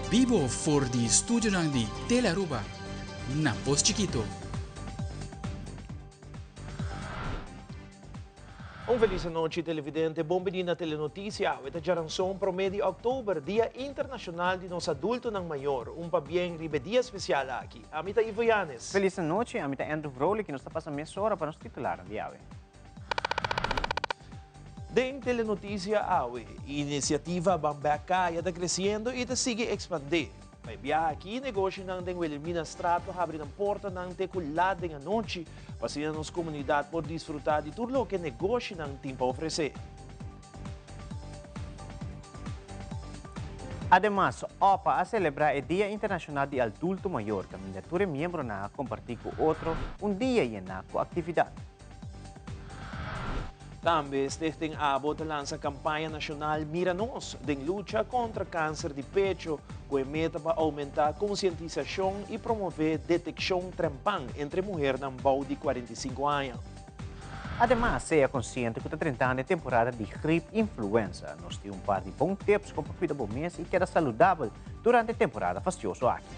Bibo for di studionan di Telearuba na Pos Chikito. Un felis anochi televidente, bon bini na Telenoticia. Awe ta djaranson prome di oktober, Dia Internacional di nos Adultonan Mayor. Un pabien riba e dia special aki. Ami ta Ivo Yanes. Felis anochi, ami ta Andrew Vrolijk y nos ta pasa mesora pa nos titularnan di awe. Den Telenoticia awe, iniciativa Ban Bek Kaya ta creciendo y ta sigui expande. Pa e biaha aki, negoshinan den Wilhelminastraat lo habri nan portanan te ku lat den anochi, pa asina nos komunidat por disfrutá di tur loke negoshinan tin pa ofresé. Ademas, opa a selebrá e Dia Internashonal di Adulto Mayor, kaminda tur e miembronan a kompartí ku otro un dia yená ku aktividat. Tambe Stichting abo ta lansa kampaña nashonal Mira Nos den lucha kontra kanser di pecho ku e meta pa oumentá konsientisashon i promové detekshon trempan entre muhernan bou di 45 aña. Ademas, sea konsiente ku ta drentando e temporada di grip influenza. Nos tin un par di bon tips kon pa kuida bo mes i keda saludabel durante e temporada fastioso aki.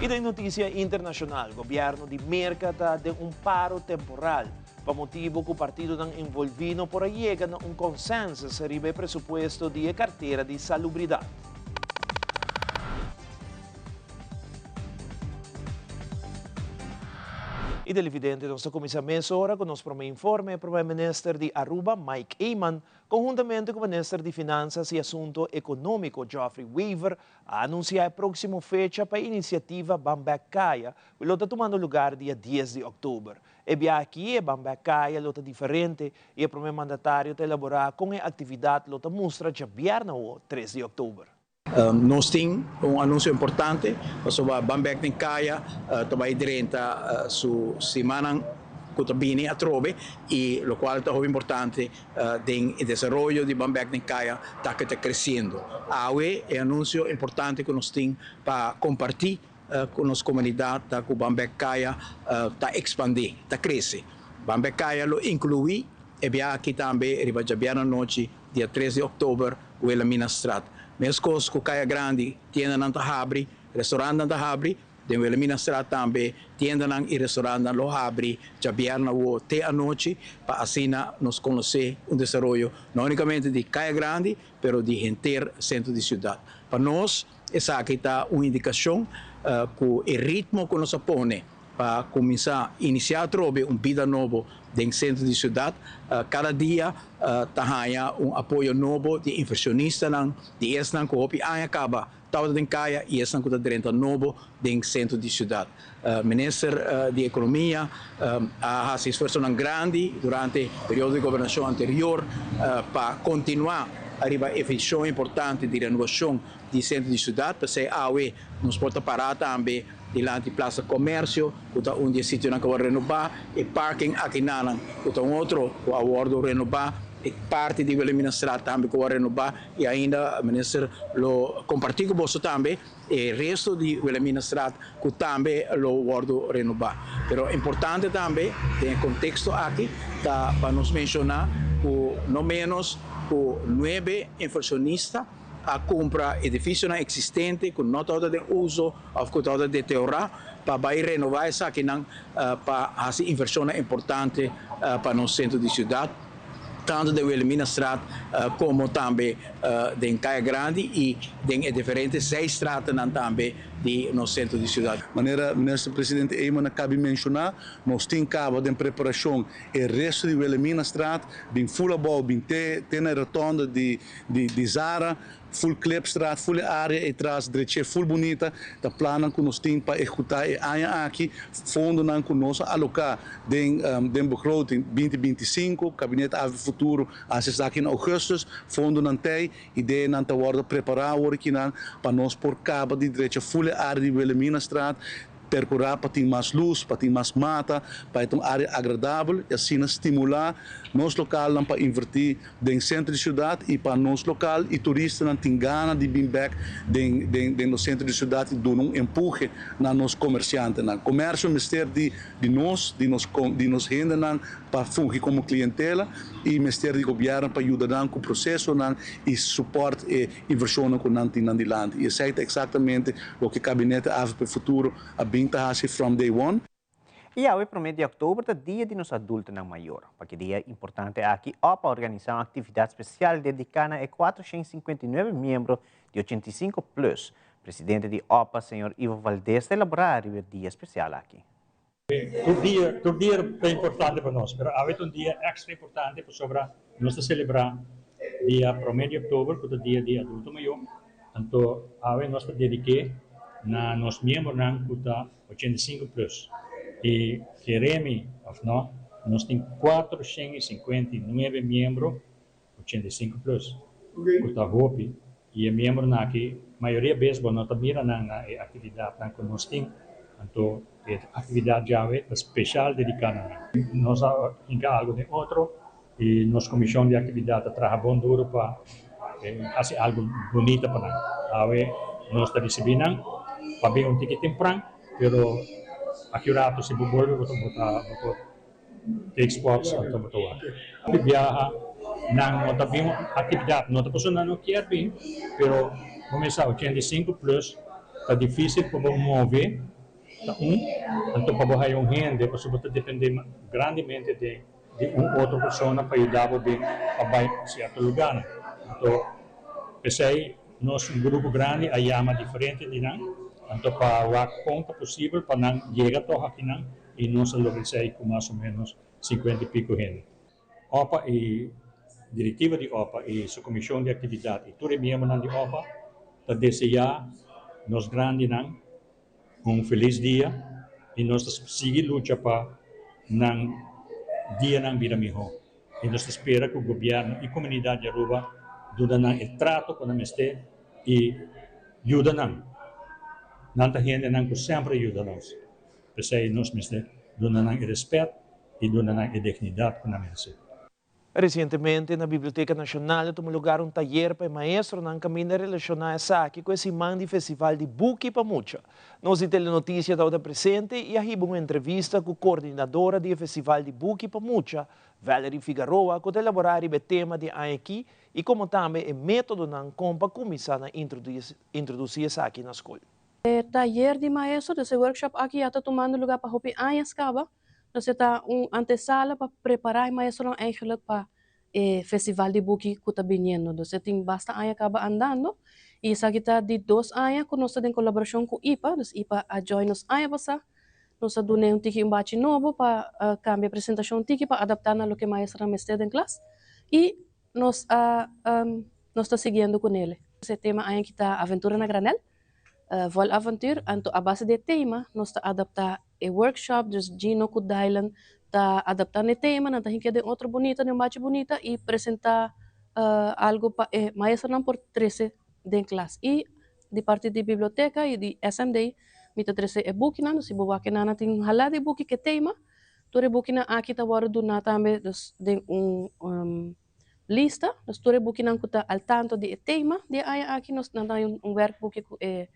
I den notisia internashonal, gobièrnu di Merka ta den un paro temporal pa motibu ku partidonan envolví no por a yega na un konsensus riba e presupuesto di e kartera di salubridat. I televidente, nos ta kuminsá mesora ku nos promé informe. Promé Minister di Aruba, Mike Eman, konhuntamente ku Minister di Finansas i Asunto Ekonómiko, Geoffrey Wever, A anuncia e proximo fecha pa e iniciativa Ban Bek Kaya, cu lo ta tumando lugar dia dies di october. E biaha aki e Ban Bek Kaya lo ta diferente y e prome mandatario ta elabora con e actividad lo ta mustra djabièrnè awo tres di october. Nos tin un anuncio importante pasobra Ban Bek den Kaya ta bay drenta su simannan cu ta bini atrobe y locual ta hopi importante Den e desaroyo di Ban Bek den Kaya ta ke ta kresiendo. Awe e anunsio importante ku nos tin pa kompartí ku nos komunidat ta ku Ban Bek Kaya ta ekspandé, ta krese. Ban Bek Kaya lo inkluí e biaha aki tambe riba djabièrnè anochi dia tres di òktober Wilhelminastraat. Meskos ku Kaya Grandi tiendanan ta habri, restorantnan ta habri, Den Wilhelminastraat tambe tiendanan i restaurantnan lo habri djabièrnè awo te anochi pa asina nos konosé un desaroyo no únikamente di Kaya Grandi pero di henter sentro di siudat. Pa nos esaki ta un indikashon ku e ritmo ku nos a pone pa kuminsá inisiá atrobe un bida nobo den sentro di siudat kada dia ta haña un apoyo nobo di inversionistanan, di esnan ku hopi aña kaba Tabata den kaya i esnan ku ta drenta nobo den sentro di siudat. Minister di Ekonomia a hasi esfuersonan grandi durante periodo di gobernashon anterior pa kontinuá riba e vishon importante di renovashon di sentro di siudat. P'esei awe nos por ta pará tambe dilanti Plaza Comercio ku ta un di e sitionan ku a wòrdu renobá, e parking akinanan ku ta un otro ku a wòrdu renobá, e parti di Wilhelminastraat tambe ku a wòrdu renobá. I ainda minister lo kompartí ku boso tambe e resto di Wilhelminastraat ku tambe lo wòrdu renobá. Pero importante tambe den e konteksto aki ta pa nos menshoná ku no ménos ku nuebe invershonista a kumpra edifisionan eksistente ku no tabata den uso òf ku tabata deteorá pa bai renová esakinan pa hasi invershonnan importante pa nos sentro di siudat. Tantu den Wilhelminastraat komo tambe den Kaya Grandi i den e diferente zijstratennan tambe di nos sentro di siudat. Manera Minister Presidente Eman a kabi menshoná, nos tin kaba den preparashon e resto di Wilhelminastraat, bin ful abou, bin te te na e rotonde di di Zara. Full Klipstraat, full e area ei tras dreché full bunita, ta plannan ku nos tin pa ehekutá e aña aki, fondonan ku nos a aloká den den begroting binti 25, Kabinet Avp Futuro a hasi esaki na ougùstùs, fondonan t'ei, ideanan ta wòrdu prepará awor kinan pa nos por kaba di drecha full e area di Wilhelminastraat. Percura pa tin mas luz, pa tin mas mata, pa e ta un area agradabel y asina stimula nos localnan pa inverti den centro di ciudad y pa nos local y turistanan tin gana di bin bek den den den nos centro di ciudad y duna un empuje na nos comerciantenan. Comercio mester di di nos, di nos di nos hendenan pa fungi como clientela y mester di gobierno pa yuda nan cu procesonan y support e inversionnan cu nan tin nan dilanti. Y esey ta exactamente loke Gabinete avp Futuro a bin ta haci from day one. Y awe prome di october ta dia di nos adultonan mayor. Pa ki dia importante aki OPA a organisa un actividad special dedica na e 459 miembro di 85 plus. Presidente di OPA, señor Ivo Valdez ta elabora riba e dia special aki. Tur dia, tur dia ta importante pa nos, pero awe ta un dia extra importante pasobra nos ta celebra dia prome di october cu ta dia di adulto mayor. Anto awe nos ta dedique na nos miembronan cu ta 85 plus. Y kere mi of no, nos tin 459 miembro 85 plus cu ta hopi y e miembronan aki mayoria bes bo no ta mira nan na e actividadnan cu nos tin, anto e actividad djawe ta special dedica na nan. Nos a hinca algo den otro y nos comision di actividad ta traha bon duro pa haci algo bunita pa nan. Awe nos ta ricibi nan pa bin un tiki tempran, pero aki un rato si bo bolbe bo ta bo por Take spots anto bo ta wak. Hopi biaha nan no ta bin actividad, no ta pasobra nan no kier bin, pero bo mester sa 85 plus ta dificil pa bo move ta un, anto pa bo haya un hende pasobra bo ta depende grandemente den di un otro persona pa yuda bo bin pa bay cierto lugarnan. Anto pesey nos un grupo grandi a yama diferente di nan anto pa wak con ta posibel pa nan yega toch akinan. I nos a logra esei ku mas o ménos sinkuenta i piko hende. Opa i direktiva di Opa i su komishon di aktividat i tur e miembronan di Opa ta deseá nos grandinan un felis dia i nos ta sigui lucha pa nan dianan bira mihó. I nos ta spera ku gobièrnu i komunidat di Aruba duna nan e trato ku nan mester i yuda nan. Nan ta hendenan ku semper a yuda nos. P'esei nos mester duna nan e respet i duna nan e dignidat ku nan meresé. Resientemente na Biblioteca Nacional a tuma lugar un tayer pa e maestronan caminda relaciona esaki cu e siman di Festival di Buki pa Mucha. Nos di Telenoticia tabata presente y a hiba un entrevista cu coordinadora di e Festival di Buki pa Mucha, Valerie Figaroa, cu ta elabora riba e tema di aña aki y como tambe e metodonan con pa cuminsa na introduci esaki na scol. E tayer di maestro, dus e workshop aki ya ta tumando lugar pa hopi añas caba. Dus e ta un antesala pa prepara e maestronan eigenlijk pa e festival di buki cu ta biniendo. Dus e tin basta aña caba andando y esaki ta di dos aña cu nos ta den colaboracion cu ipa. Dus ipa a join nos aña pasa. Nos a dun'e un tiki un bachi nobo pa cambia e presentacion un tiki pa adapta na loke maestronan mester den klas y nos a nos ta siguiendo cu nele. E tema aña aki ta Aventura na Granel. Vol Avontuur, anto a base di e tema nos ta adapta e workshop, dus Gino cu Dylan ta adapta n'e tema, nan ta hinca den otro bunita, den un bachi bunita y presenta algo pa e maestronan por trece den klas. Y di parti di biblioteca y di SMD mi ta trece e bukinan, dus si bo wak e nan tin hala di buki cu e tema, tur e bukinan aki ta wordo duna tambe dus den un Lista, nos tur e bukinan ku ta al tanto di e tema di e aña aki, nos nan ta haña un werkboekje ku e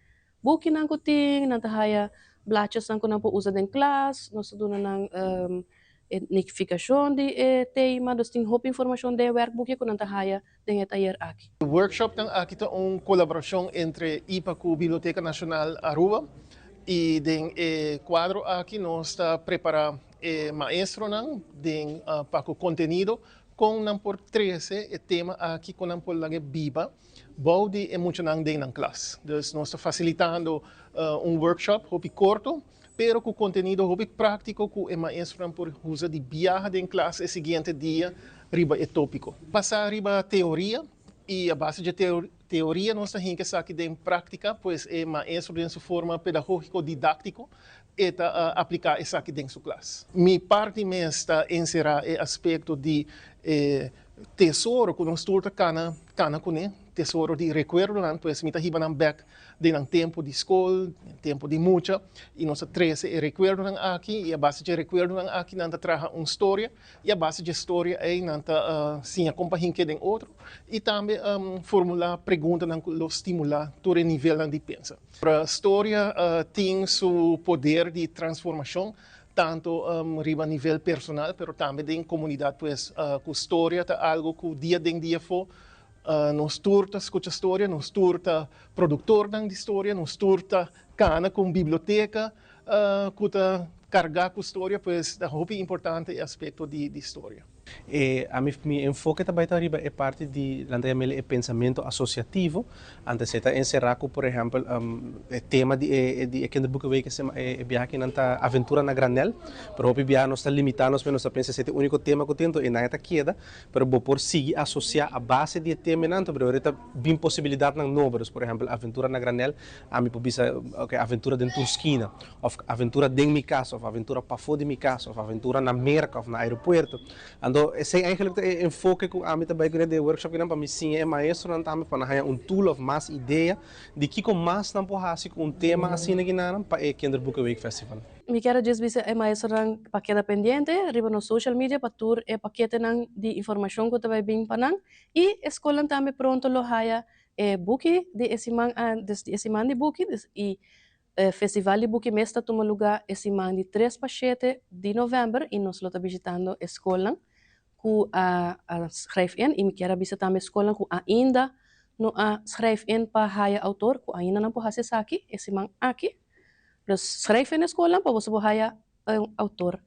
bukinan ku tin, nan ta haña blatjesnan ku nan por usa den klas, nos ta duna nan e nifikashon di e tema, dus tin hopi informashon den e werkboekje ku nan ta haña den e tayer aki. E workshopnan aki ta un kolaborashon entre ipa ku Biblioteka Nashonal Aruba i den e kuadro aki nos ta prepará e maestronan den pa ku kontenido Kon nan por trese e tema aki, kon nan por laga e biba bou di e muchanan den nan klas. Dus nos ta fasilitando un workshop hopi korto, pero ku kontenido hopi práktiko ku e maestronan por usa di biaha den klas e siguiente dia riba e tópiko. Basá riba teoria i a base dje teoria nos ta hinka esaki den práktika, pues e maestro den su forma pedagógiko didáktiko E ta apliká esaki den su klas. Mi parti mes ta enserá e aspekto di e tesoro ku nos tur ta kana kana kuné, tesoro di rekuerdonan, pues mi ta hiba nan bèk den nan tempu di skol, den tempu di mucha, i nos ta trese e rekuerdonan aki i a base dje rekuerdonan aki nan ta traha un storia i a base dje storia ei nan ta siña kon pa hink'é den otro i tambe formulá preguntanan ku lo stimulá tur e nivelnan di pensa. Storia tin su poder di transformashon tantu riba nivel personal pero tambe den komunidat pues ku storia ta algu ku dia den dia afó nos tur ta skucha storia, nos tur ta produktornan di storia, nos tur ta kana ku un biblioteka ku ta kargá ku storia pues ta hopi importante e aspekto di storia. E ami mi enfoke ta bai ta riba e parti di nan ta yam'el e pensamentu asosiativo, antes e ta enserá ku por ehèmpel e tema di e di e kinderboekenweek e biaha aki nan ta aventura na granel, pero hopi biaha nos ta limitá nos mes nos ta pensa esei ta e úniko tema ku tin enton e nan e ta keda, pero bo por sigui asosiá a base di e temanan anto pero ta bin posibilidatnan nobo, dus por ehèmpel aventura na granel ami por bisa oke aventura den tur skina. Of aventura den mi cas, of aventura pafó di mi cas, of aventura na Merca of na aeropuerto. Anto esei eigenlijk ta e enfoke ku ami ta bai kuné den e workshop kinan pa mi siña e maestronan tambe pa nan haña un tool of mas idea di kiko mas nan por hasi ku un tema asina kinanan pa e Kinderboekenweek Festival. Mi kier a djis bisa e maestronan pa keda pendiente riba nos social media pa tur e paketenan di informashon ku ta bai bin pa nan i e skolnan tambe pronto lo haya e buki di e siman des di e siman di buki i E festival di buki mes ta tuma lugá e siman di tres pa shete di novèmber i nos lo ta bishitando e skolnan ku a a schrijf in i mi kier a bisa tambe skolnan ku ainda no a schrijf in pa haya outor ku ainda nan por hasi esaki e siman aki. Dus schrijf in e skolnan pa boso por haya un outor.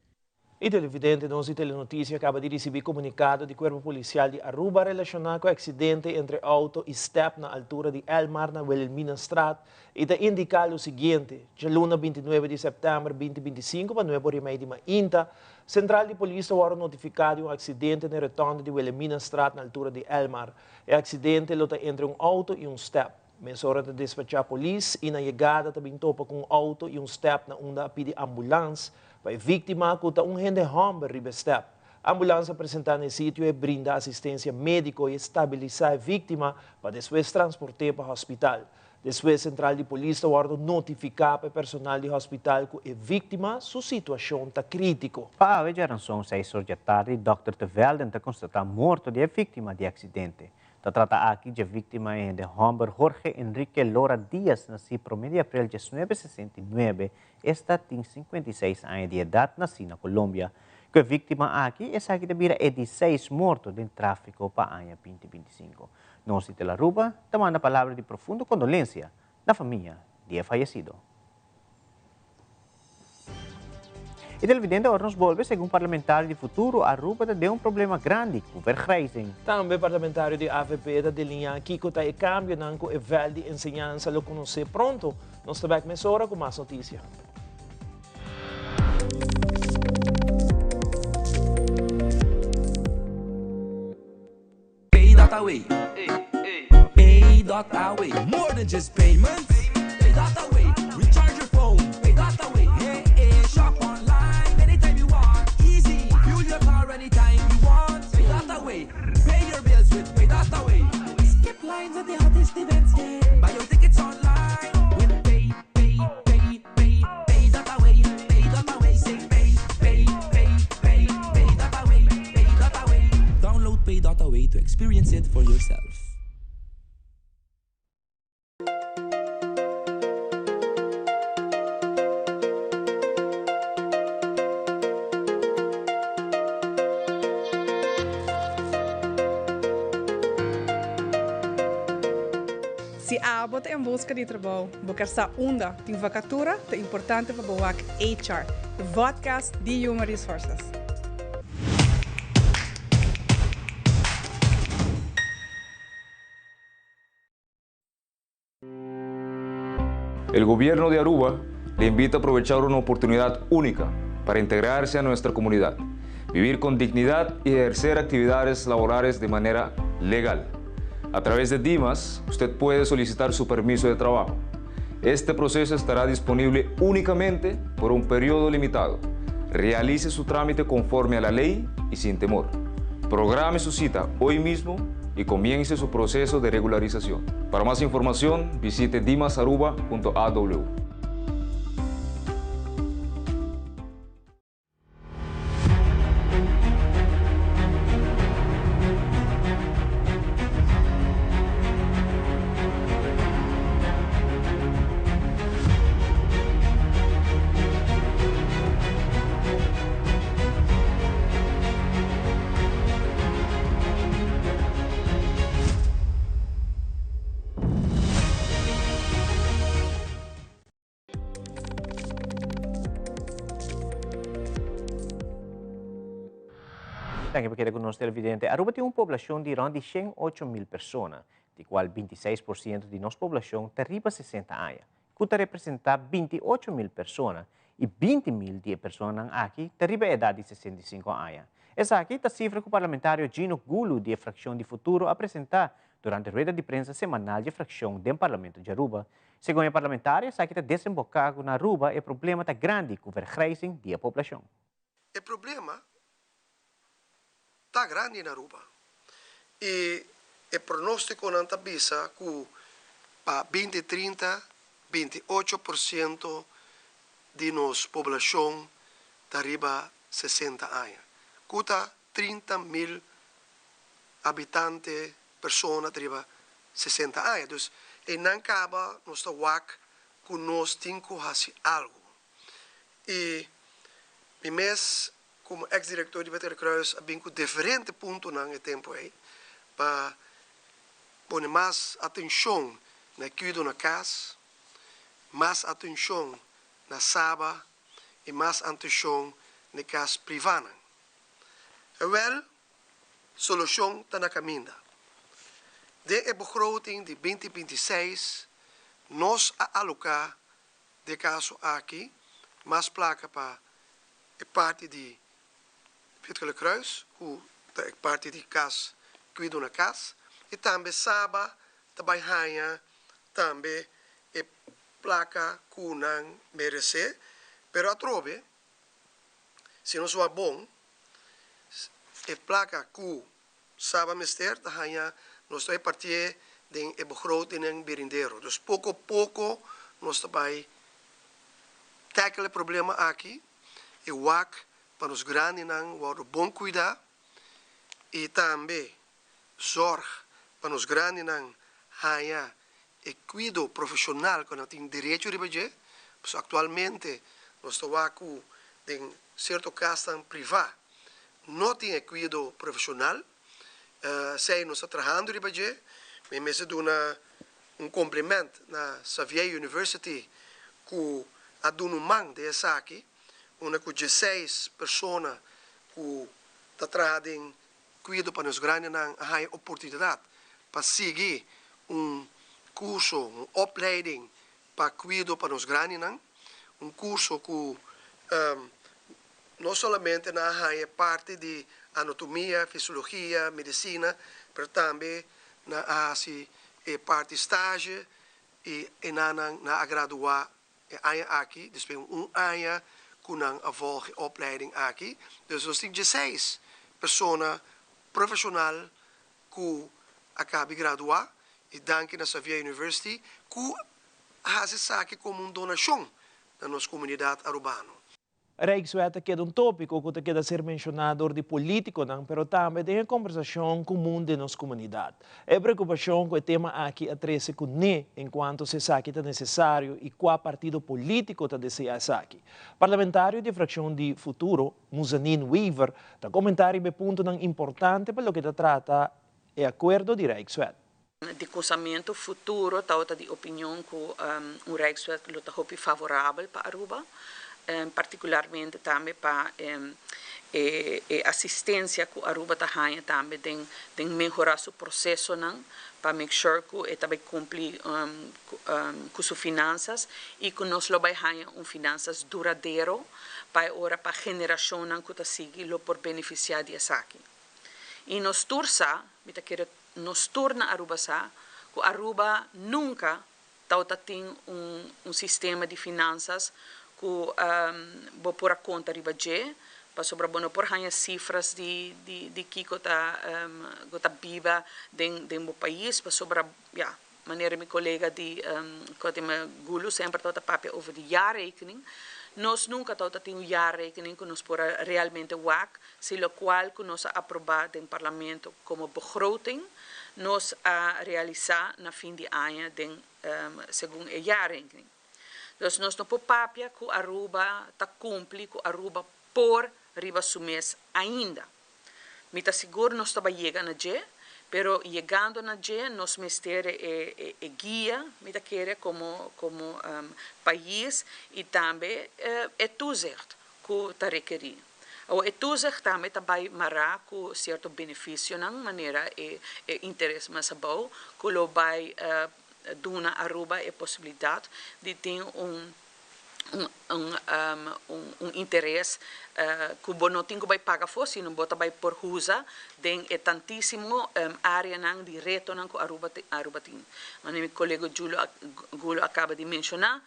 E televidente nos di Telenoticia caba di ricibi comunicado di Cuerpo Policial di Aruba relaciona cu accidente entre auto y step na altura di Elmar na Wilhelminastraat y ta indica lo siguiente, Djaluna 29 di september 2025 pa nuebe ora y mei di mainta, Central di Polis ta wordo notifica di un accidente na e rotonde di Wilhelminastraat na altura di Elmar. E accidente lo ta entre un auto y un step. Mesora ta despacha polis y na yegada ta bin topa cu un auto y un step na unda a pidi ambulans pa e victima cu ta un hende homber riba e step. Ambulans a presenta na e sitio e brinda asistencia medico y e stabilisa e victima pa despues transporte pa hospital. Despues central di polis ta wordo notifica pa e personal di hospital cu e victima su situacion ta critico. Pa awe djaranson seis or djatardi dòkter te Velden ta konstatá morto di e víktima di e aksidente. Ta trata aki dje víktima e hende hòmber Jorge Enrique Lora Diaz nasí promé di aprel diesnuebe sesenta i nuebe, esta tin 56 aña di edat nasí na Colombia. Ku e víktima aki, esaki ta bira e di seis morto den tráfiko pa aña binti 25. Nos di Telaruba ta manda palabra di profundo kondolensia na famia di e fayesido. E televidente ora nos bolbe, segun parlamentario di Futuro, Aruba ta den un problema grandi cu vergrijzing. Tambe parlamentario di avp ta deliña kico ta e cambionan cu e veld di enseñansa lo conoce pronto. Nos ta bek mesora cu mas noticia. Pay.away Pay.away More than just payments Pay.away Recharge your phone Pay.away Hey, hey, shop online anytime you want Easy Fuel your car anytime you want Pay.away Pay your bills with Pay.away Skip lines at the hottest events yeah. Buy your tickets online with Pay, Pay, Pay, Pay, Pay.away Pay.away Say Pay, Pay, Pay, Pay, Pay.away Pay.away Download Pay.away to experience it for yourself. Si abo ta en buska di trabou, bo ker sa unda tin vakatura, ta importante pa bo wak HR, e vodcast di Human Resources. El gobierno de Aruba le invita a aprovechar una oportunidad única para integrarse a nuestra comunidad, vivir con dignidad y ejercer actividades laborales de manera legal. A través de DIMAS, usted puede solicitar su permiso de trabajo. Este proceso estará disponible únicamente por un periodo limitado. Realice su trámite conforme a la ley y sin temor. Programe su cita hoy mismo y comience su proceso de regularización. Para mas informacion, visite dimasaruba.aw. Danki pa keda ku nos televidente. Aruba tin un poblashon di rond di 108 mil persona, di kual 26% di nos poblashon ta riba 60 aña, ku ta representá 28 mil persona i 20 mil di e personanan aki ta riba e edat di 65 aña. Esaki ta sifra ku parlamentario Gino Gulu di e frakshon di Futuro a presentá durante rueda di prensa semanal dje frakshon den Parlamento di Aruba. Segun e parlamentario esaki ta desemboká ku na Aruba e problema ta grandi ku vergrijzing di e poblashon. E problema ta grandi na Aruba y e pronosticonan ta bisa cu pa 2030, 28% di nos poblacion ta riba 60 aña, cu ta 30 mil habitante, persona ta riba 60 aña. Dus eynan caba nos ta wak cu nos tin cu haci algo. Y mi mes como ex director di Wit Kruis a bin cu diferente puntonan e tempo ey pa pone mas atencion na e cuido na cas, mas atencion na Saba y mas atencion na e cas privanan. Awel, solucion ta na caminda. Den e begroting di 2026 nos a aloca den e caso aki mas placa pa e parti di Wit Kruis, cu ta e parti di cas, cuido na cas, y tambe Saba ta bay haya tambe e placa cu nan merece, pero atrobe, si nos wak bon, e placa cu Saba mester ta haya, nos ta bay partié den e begrotingnan berindero. Dus poco poco nos ta bay tackle e problema aki y wak pa nos grandinan wordo bon cuida y tambe zorg pa nos grandinan haya e cuido profesional cu nan tin derecho riba dje, pasobra actualmente nos ta wak cu den cierto casnan priva no tin e cuido profesional, esey nos ta trahando riba dje. Mi mester duna un compliment na Xavier University cu a duna un man den esaki, unda cu 16 persona cu ta traha den cuido pa nos grandinan a haya oportunidad pa sigui un curso, un opleiding pa cuido pa nos grandinan, un curso cu no solamente nan a haya parti di anatomia, fisiologia, medicina, pero tambe nan a haci e parti stage y enan nan a gradua e aña aki, despues un aña cu nan a volg e opleiding aki. Dus nos tin 16 persona profesional cu a caba di gradua y danki na Xavier University cu a haci esaki como un donacion na nos comunidad Arubano. Rijkswet ta keda un topico cu ta keda ser menciona door di politiconan, pero tambe den e conversacion comun den nos comunidad. E preocupacion cu e tema aki a trece cu ne en cuanto si esaki ta necesario y cua partido politico ta desea esaki. Parlamentario di fraccion di Futuro, Muzanin Wever, ta comenta riba e puntonan importante pa loke ta trata e acuerdo di Rijkswet. Di cusamento Futuro ta di opinion cu un Rijkswet lo ta hopi favorabel pa Aruba, particularmente tambe pa e asistencia cu Aruba ta haya tambe den mehora su procesonan pa make sure cu e tambe cumpli cu su finanzas y cu nos lo bay haya un finanzas duradero pa ora pa generacionnan cu ta sigui lo por beneficia di esaki. Y nos tur sa, mi ta kere nos tur na Aruba sa, cu Aruba nunca tawata tin un sistema di finanzas cu bo por a conta riba dje. Pasobra bo no por haña cifras di di di kico ta cu ta biba den den bo pais pasobra ya manera mi colega di Kotima Gulu semper tabata papia over di jaarrekening nos nunca tabata tin un jaarrekening cu nos por a realmente wak si locual cu nos a aproba den parlamento como begroting nos a realisa na fin di aña den segun e jaarrekening. Dus nos no por papia cu Aruba ta cumpli cu Aruba por riba su mes ainda. Mi ta sigur nos ta bay yega na dje, pero yegando na dje nos mester e e guia, mi ta kere, como como pais y tambe e toezicht cu ta rekeri. Awor e toezicht tambe ta bay mara cu cierto beneficionan manera e e interes mas abou cu lo bay duna Aruba e posibilidad di tin un un un interes cu bo no tin cu bay paga afo sino bo ta bay por usa den e tantisimo areanan di retonan cu Aruba Aruba tin. Manera mi colega Julio Gulo a caba di menciona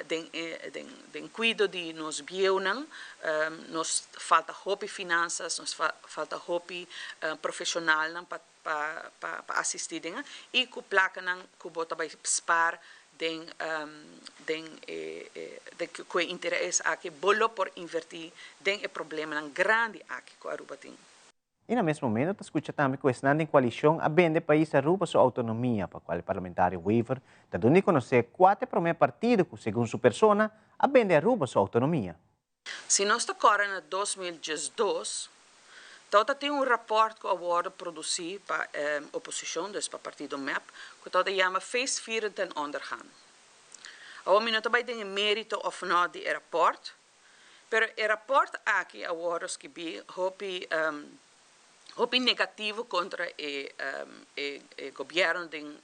den e den den cuido di nos bieunan nos falta hopi finanzas nos falta hopi profesionalnan pa pa pa asisti den y cu placanan cu bo ta bay spaar den den e den cu e interes aki bo lo por inverti den e problemanan grandi aki cu Aruba tin. Y na mes momento ta scucha tambe cu esnan den coalicion a bende pais Aruba su autonomia, pa cual e parlamentario Wever ta duna di conoce cua ta e prome partido cu, segun su persona, a bende Aruba su autonomia. Si nos ta kòrda na 2012, tabata tin un rapòrt ku a wòrdu produsí pa oposishon, dus pa partido mep, ku tabata yama Feestvieren ten onder gaan. Awor mi no ta bai den e mérito òf nò di e rapòrt, pero e rapòrt aki a wòrdu skibí hopi hopi negativo kontra e e gobièrnu den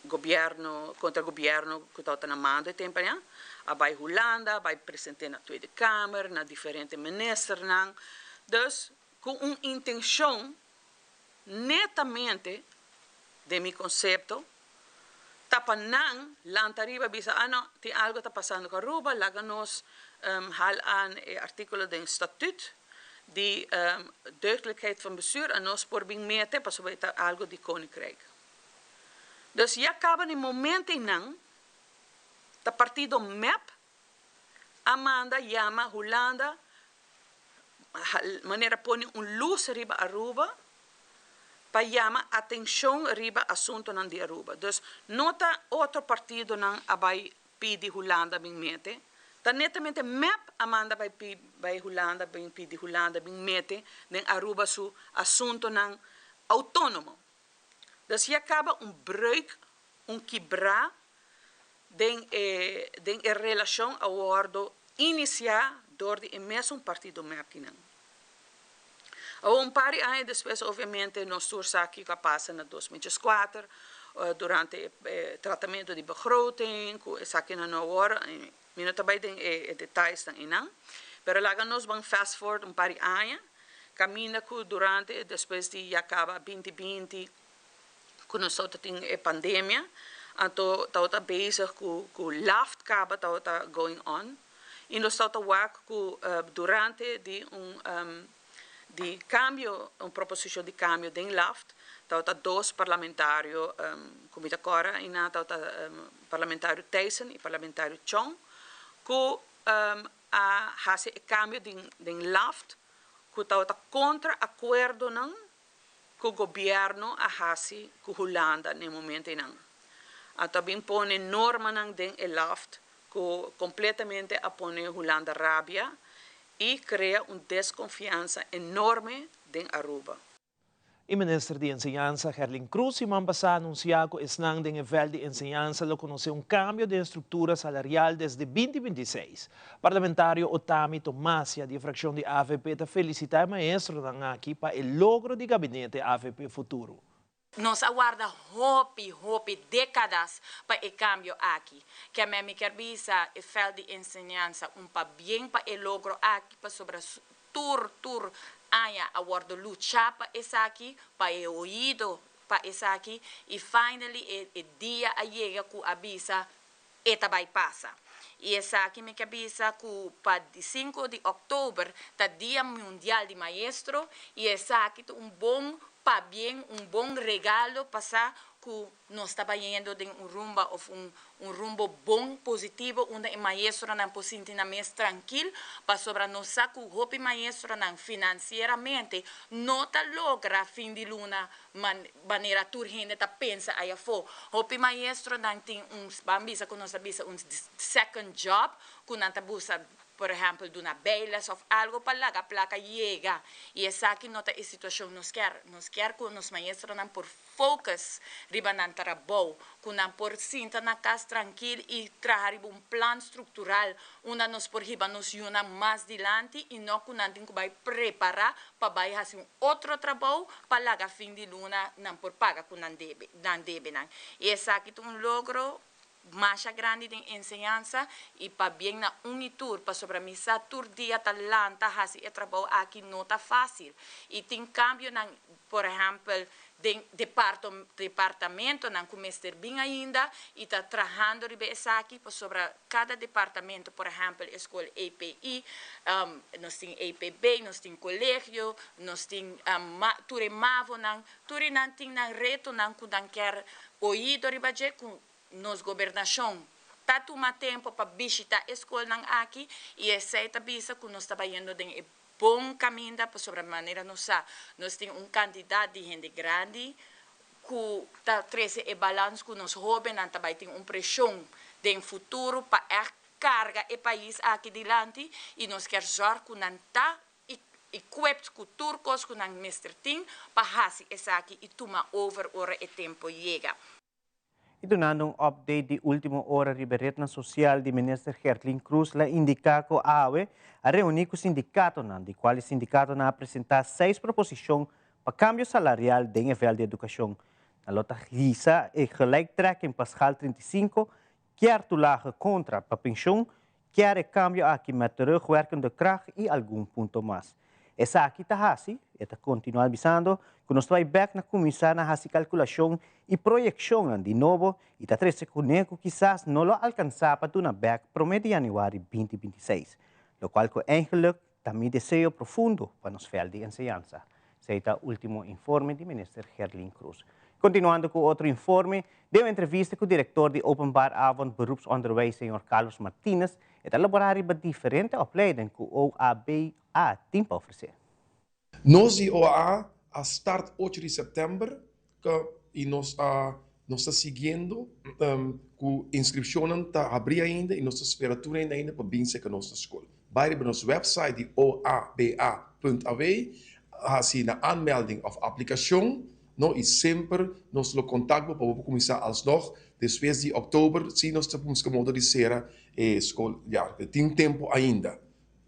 gobièrnu kontra gobièrnu ku tabata na mando e tempu aña a bai Hulanda a bai present'é na Tweede Kamer na diferente ministernan dus ku un intenshon netamente den mi konsepto ta pa nan lanta ariba bisa ah no tin algo ta pasando ku Aruba laga nos hal aan e artíkulo den statuut di deugdelijkheid van bestuur en nos por bin mete pasobra e ta algo di koninkrijk. Dus ya kaba na e momento einan ta partido mep a manda yama Hulanda manera pone un lus riba Aruba pa yama atencion riba asuntonan di Aruba. Dus no ta otro partidonan a bay pidi Hulanda bin mete, ta netamente mep a manda bay bay Hulanda bin pidi Hulanda bin mete den Aruba su asuntonan autonomo. Dus ya caba un breuk, un kibra den e den e relacion a wordo inicia door di e mesun partido mep kinan. Awor un par di aña despues obviamente nos tur sa kico a pasa na 2004 durante e tratamento di begroting cu esakinan no awor mi no ta bay den e detayesnan eynan pero laga nos ban fast forward un par di aña caminda cu durante despues di ya caba 2020 cu nos tabata tin e pandemia, anto tabata bezig cu cu laft caba tabata going on y nos tabata wak cu durante di un di cambio un proposicion di cambio den laft tabata dos parlamentario cu mi ta corda ayina tabata parlamentario Thijssen y parlamentario Chong cu a haci e cambio den laft cu tabata contra acuerdonan ku gobièrnu a hasi ku Hulanda na e momento einan. Anto a bin pone normanan den e laft ku kompletamente a pone Hulanda rabia i krea un deskonfiansa enorme den Aruba. E minister di Enseñansa Gerlin Cruz siman pasá a anunsiá ku esnan den e vèlt di enseñansa lo konosé un kambio den struktura salarial desde 2026. Parlamentario Otami Tomasia di e frakshon di avp ta felisitá e maestronan aki pa e logro di gabinete avp Futuro. Nos a warda hopi, hopi décadas pa e cambio aki. Keme mi kier bisa e veld di enseñansa un pabien pa e logro aki pasobra tur, tur aña a wordo lucha pa esaki, pa e oido pa esaki y finally e, e dia a yega cu a bisa e ta bay pasa. I esaki mi ke bisa ku pa di sinku di òktober ta Dia Mundial di Maestro i esaki ta un bon pabien, un bon regalo pa sa ku nos ta bayendo den un rumba òf un un rumbo bon positivo unda e maestronan por sinti nan mes trankil pasobra nos sa ku hopi maestronan finansieramente no ta logra fin di luna manera tur hende ta pensa ay afó. Hopi maestronan tin un, ban bisa ku nos ta bisa un second job ku nan ta busa por ehempel duna bijles of algo pa laga placa yega y esaki no ta e situacion nos kier. Nos kier cu nos maestronan por focus riba nan trabou, cu nan por sinta na cas trankil y traha riba un plan structural unda nos por hiba nos yunan mas dilanti y no cu nan tin cu bay prepara pa bay haci un otro trabou pa laga fin di luna nan por paga cu nan debe nan debenan. Y esaki ta un logro masha grandi den enseñansa y pabien na un y tur pasobra mi sa tur dia ta lanta haci e trabou aki no ta facil y tin cambionan por ehempel den departo departamentonan cu mester bin ainda y ta trahando riba esaki pasobra cada departamento por ehempel e scol EPI nos tin EPB nos tin colegio nos tin tur e mavonan tur e nan tin nan retonan cu nan kier oido riba dje cu nos gobernashon ta tuma tempo pa bishita e skolnan aki y esey ta bisa cu nos ta bayendo den e bon caminda pasobra manera nos sa nos tin un cantidad di hende grandi cu ta trece e balans cu nos hobennan ta bay tin un presion den futuro pa echt carga e pais aki dilanti y nos kier zorg cu nan ta equipped cu tur cos cu nan mester tin pa haci esaki y tuma over ora e tempo yega. Y dunando un update di ultimo ora riba rednan social di Minister Gerlin Croes la indica cu awe a reuni cu sindicatonan, di cual e sindicatonan a presenta seis proposicion pa cambio salarial den e veld di educacion. Nan lo ta hisa e gelijktrekking pa schaal 35, kier toelage contra pa pensioen, Kier e cambio aki met terugwerkende kracht y algun punto mas. Esaki ta haci, e ta continua bisando, cu nos ta bay bek na cuminsa na haci calculacion y proyeccionnan di nobo y ta trece cune cu kisas no lo alcansa pa duna bek prome di januari 2026, locual cu eigenlijk ta mi deseo profundo pa nos veld di enseñansa. Esey ta ultimo informe di Minister Gerlin Croes. Continuando cu otro informe, den un entrevista cu director di Openbaar Avond Beroepsonderwijs señor Carlos Martinez, e ta elabora riba diferente opleiding cu OABA tin pa ofrece. Nos di OAA a start ocho di september y nos a nos ta siguiendo cu inscripcionnan ta habri ainda y nos ta spera tur hende ainda pa bin cerca nos na school. Bay riba nos website di oaba punt aw haci na aanmelding of aplicacion no y semper nos lo contact bo pa bo por cuminsa alsnog despues di october si nos ta busca modo di cera e school ya tin tempo ainda.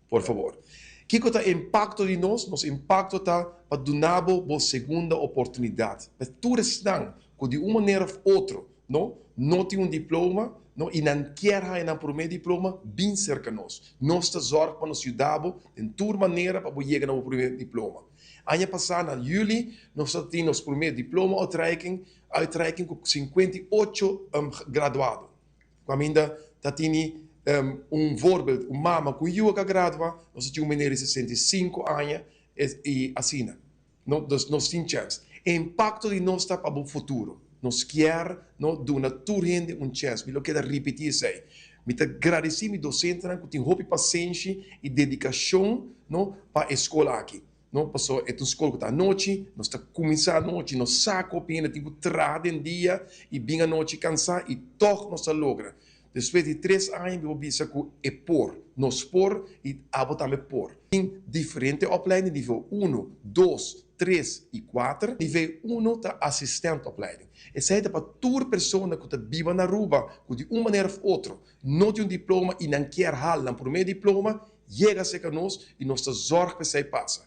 Por fabor. Kiko ta e impakto di nos? Nos impakto ta pa duna bo bo segunda oportunidat. Pa tur esnan ku di un manera òf otro no no tin un diploma no i nan kier haña nan promé diploma, bin serka nos. Nos ta zòrg pa nos yuda bo den tur manera pa bo yega na bo promé diploma. Aña pasá na yüli nos ta tin nos promé diploma uitreiking uitreiking ku 58 graduado. Caminda ta tini un voorbeeld, un mama cu yu a ka gradua, nos ta tin un meneer di 65 aña y asina. No, dus nos tin chens. E impacto di nos ta pa bo futuro. Nos kier no duna tur hende un chens. Mi lo keda ripiti esey. Mi ta gradici mi docentenan cu tin hopi pasenshi y dedicacion no pa e scol aki. No, pasobra e ta un skol ku ta anochi, nos ta kuminsá anochi, nos sa ku hopi hende tin ku traha den dia i bin anochi kansá i tòg nos ta logra. Despues di tres aña mi por bisa ku e por, nos por i abo tambe por. Tin diferente opleiding, nivel uno, dos, tres i kuater. Nivel uno ta assistentopleiding. Esei ta pa tur persona ku ta biba na Aruba ku di un manera òf otro no tin un diploma i nan kier hal nan promé diploma, Yega serka nos i nos ta zòrg pa esei pasa.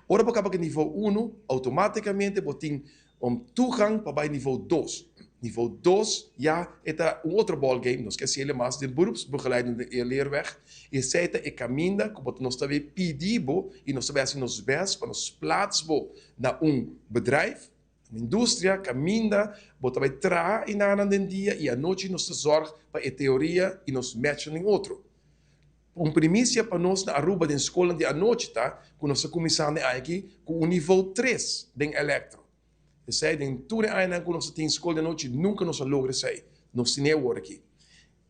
Ora bo kaba ku nivo unu, outomátikamente bo tin un toegang pa bai nivo dos. Nivo dos ya e ta un otro ballgame, nos ke hasiel mas den beroepsbegeleidende leerweg i esei ta e kaminda ku bo nos ta bay pidi bo i nos ta bay hasi nos bèst pa nos plaats bo na un bedrijf. Un industria kaminda bo ta bai traha enanan den dia i anochi nos ta zòrg pa e teoria i nos match nan den otro. Un primisia pa nos na Aruba den skolnan di anochi ta ku nos ta kuminsá den aña aki ku un nivo tres den elektro. Esei den tur e añanan ku nos a tin skol di anochi nunka nos a logra esei. Nos tene awor aki.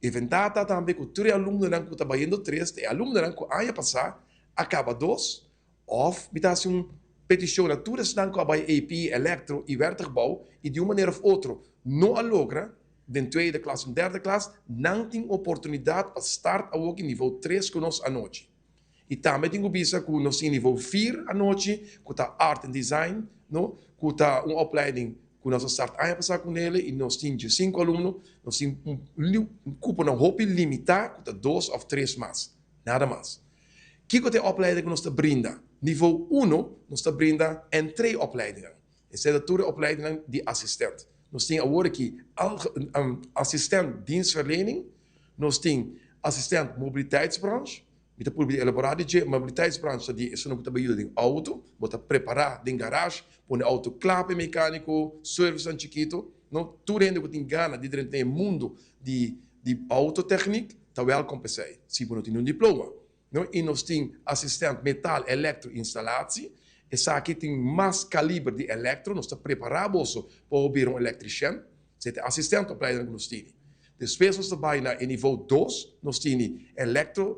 E ventaha ta tambe ku tur e alumnonan ku ta bayendo tres ta e alumnonan ku aña pasá a kaba dos òf mi ta hasi un petishon na tur esnan ku a bai AP, Elektro i Werktuigbouw i di un manera òf otro no a logra den tweede klas òf derde klas, nan tin oportunidat pa start awoki nivo tres ku nos anochi. I tambe tin ku bisa ku nos tin nivo vier anochi ku ta Art and Design, no, ku ta un opleiding ku nos a start aña pasá ku nele i nos tin diesinku alumno, nos tin un kuponan hopi limitá ku ta dos òf tres mas, nada mas. Kiko ta e opleiding ku nos ta brinda? Nivo uno nos ta brinda entreeopleidingnan. Esei ta tur e opleidingnan di asistent. Nos tin awor aki asistent dienstverlening, nos tin asistent mobiliteitsbranche, mi ta purba di elaborá di dje, mobiliteitsbranche ta di esunnan ku ta bai yuda den outo, bo ta prepará den garage, pone outo kla pa e mekániko, servicenan chikitu, no? Tur hende ku tin gana di drenta den e mundu di di autotechniek ta wèlkom pa esei, si bo no tin un diploma. No i nos tin asistent metal elektro instalatie. Esaki tin mas kaliber di elektro. Nos ta prepará boso pa bo bira un elektrishèn. Esei ta e asistent opleiding ku nos tini. Despues nos ta bai na e nivo dos. Nos tini elektro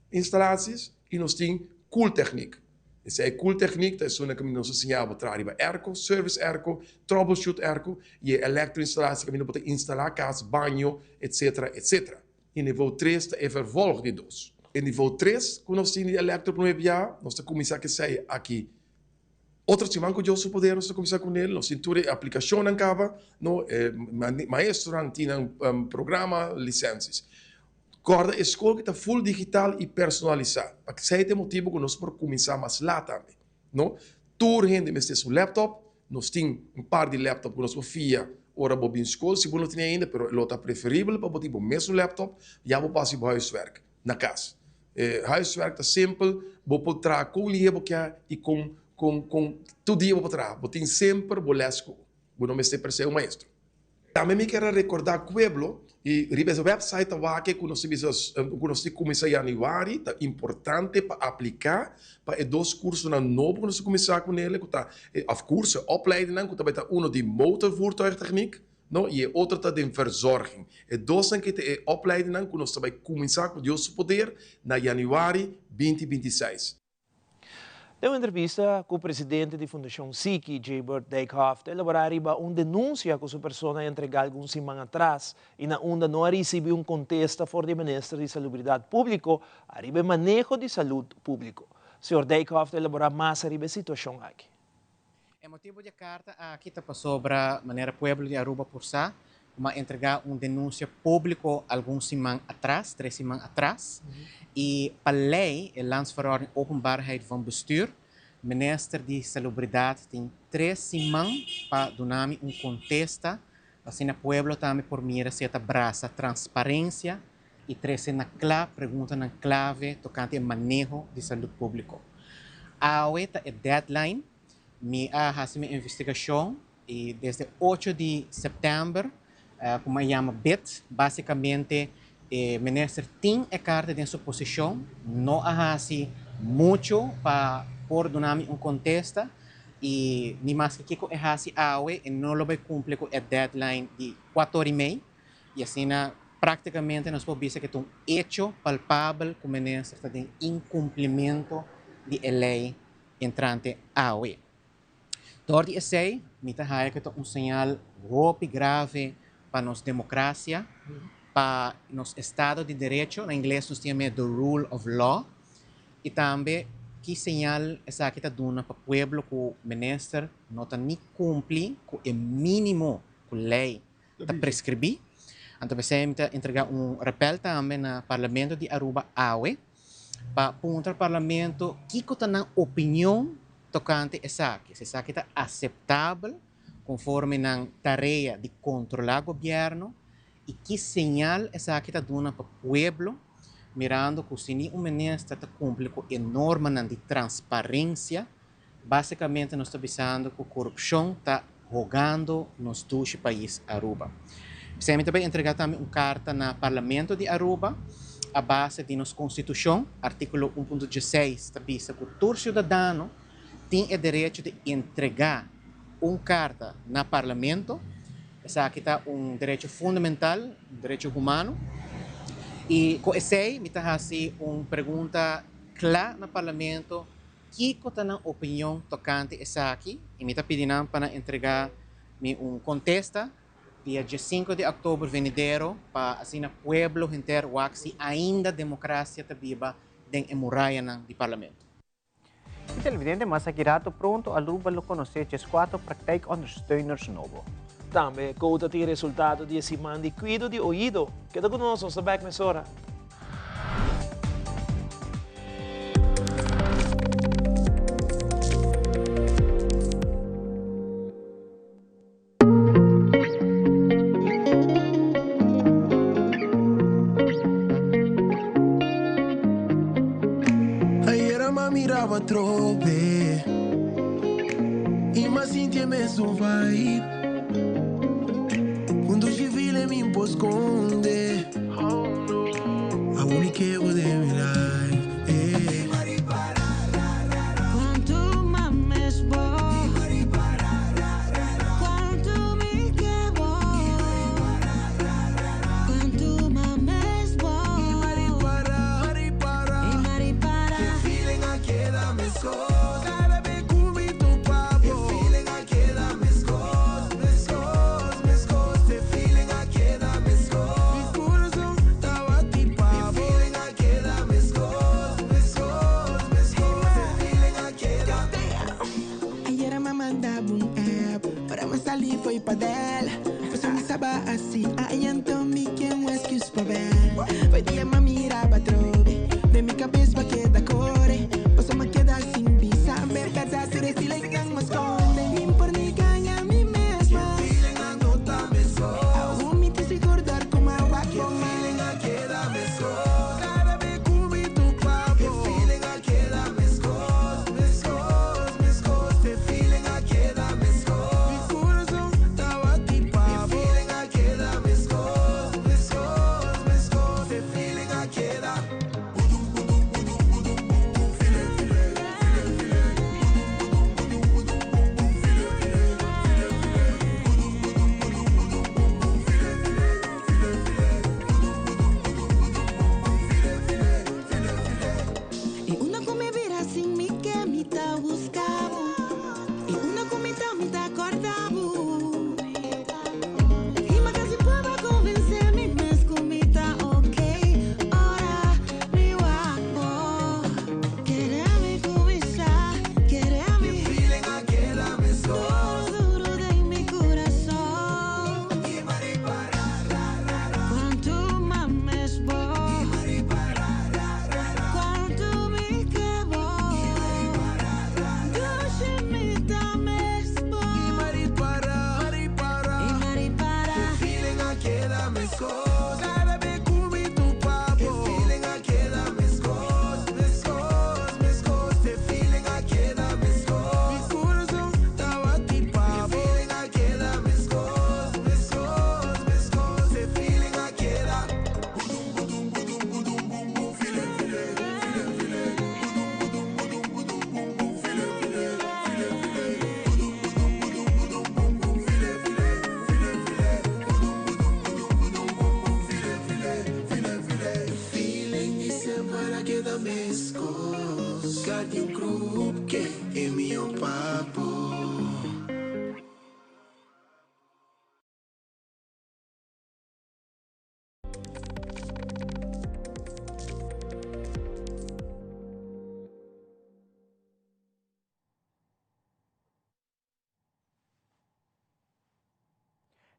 instalaties i nos tin koeltechniek. Esei e koeltechniek ta esun kaminda nos ta siña bo traha riba airco, service airco, troubleshoot airco i e elektro instalatie kaminda bo ta instalá kas, baño, etsetera, etsetera. E nivo tres ta e vervolg di dos. E nivo tres ku nos tin di elektro promé bia, nos ta kuminsá ku esei aki otro siman ku Dios su poder nos ta kuminsá ku nel. Nos tin tur e aplikashonnan kaba, no, e maestronan tin nan programa, lisensies. Kòrda e skol ki ta full digital i personalisá. Pa esei ta e motibu ku nos por kuminsá mas lat tambe. No tur hende mester su laptop, nos tin un par di laptop ku nos por fia ora bo bin skol, si bo no tene ainda, pero lo ta preferibel pa bo tin bo mesun laptop, ya bo por hasi bo huiswerk na kas. E huiswerk ta simpel, bo por traha kon lihe bo kier i kon kon kon tur dia bo por traha, bo tin semper bo les ku bo, bo no mester per se un maestro. Tambe mi kier a recorda pueblo y riba es website ta wak cu nos ta bisa cu nos ta cuminsa januari ta importante pa aplica pa e dos cursonan nobo cu nos ta cuminsa cu nele cu ta of curso opleidingnan cu ta bay ta uno di motorvoertuigtechniek no y e otro ta den verzorging e dosnan ki ta e opleidingnan cu nos ta bay cuminsa cu Dios su poder na januari binti 26. Den un entrevista ku presidente di Fundashon Siki, Jabert Dijkhoff, ta elaborá riba un denunsia ku su persona a entregá algun siman atras i na unda no a risibí un kontesta for di e minister di Salubridat Públiko ariba e maneho di salud públiko. Señor Dijkhoff ta elaborá mas ariba e situashon aki. E motibu di e karta aki ta pasobra manera pueblo di Aruba por sa ku a entregá un denunsia públiko algun siman atras, tres siman atras, i pa lei, e Landsverordening Openbaarheid van Bestuur, Minister di Salubridat tin tres siman pa duna mi un kontesta, asina pueblo tambe por mira si e ta brasa transparensia i trese na kla preguntanan klave tokante e maneho di salud públiko. Awe ta e deadline. Mi a hasi mi investigashon i desde ocho di sèptèmber ku mi a yama bit, básikamente e minister tin e karta den su posishon, no a hasi muchu pa por duna mi un kontesta i ni maske kiko e hasi awe e no lo bai kumpli ku e deadline di kuater ora i mei i asina práktikamente nos por bisa ku ta un echo palpabel ku minister ta den inkumplimentu di e lei entrante awe. Dor di esei, mi ta haya ku ta un señal hopi grave pa nos demokrasia, pa nos estado di derecho, na ingles nos tin yam'é the rule of law, i tambe ki señal esaki ta duna pa pueblo ku minister no ta ni kumpli ku e mínimo ku lei ta preskribí. Anto p'esei mi ta entregá un repèl tambe na Parlamento di Aruba awe pa puntra Parlamento kiko ta nan opinion tokante esaki, si esaki ta aseptabel konforme nan tarea di kontrolá gobièrnu i ki señal esaki ta duna pa pueblo mirando ku si ni un minister ta kumpli ku e normanan di transparensia, basikamente nos ta bisando ku korupshon ta. hogando nos dushi pais Aruba. P'esei mi ta bay entrega tambe un carta na Parlamento di Aruba a base di nos Constitucion, articulo un punto dieseis ta bisa cu tur ciudadano tin e derecho di entrega un carta na Parlamento. Esaki ta un derecho fundamental, un derecho humano. Y cu esey mi ta haci un pregunta cla na Parlamento, Kiko ta nan opinion tokante esaki? I mi ta pidi nan pa nan entregá mi un kontesta dia diesinku di òktober venidero pa asina pueblo henter wak si ainda demokrasia ta biba den e murayanan di Parlamento. I televidente, mas aki rato pronto Aruba lo konosé djeskuatro praktijkondersteuners nobo. Tambe kou ta tin resultado di e siman di kuido di oido. Keda ku nos, nos ta bèk mesora. Ayera m'a miraba atrobe y m'a sinti e mesun vibe. Un dushi feeling mi por sconde. Awo mi ke bo den mi life. Eh.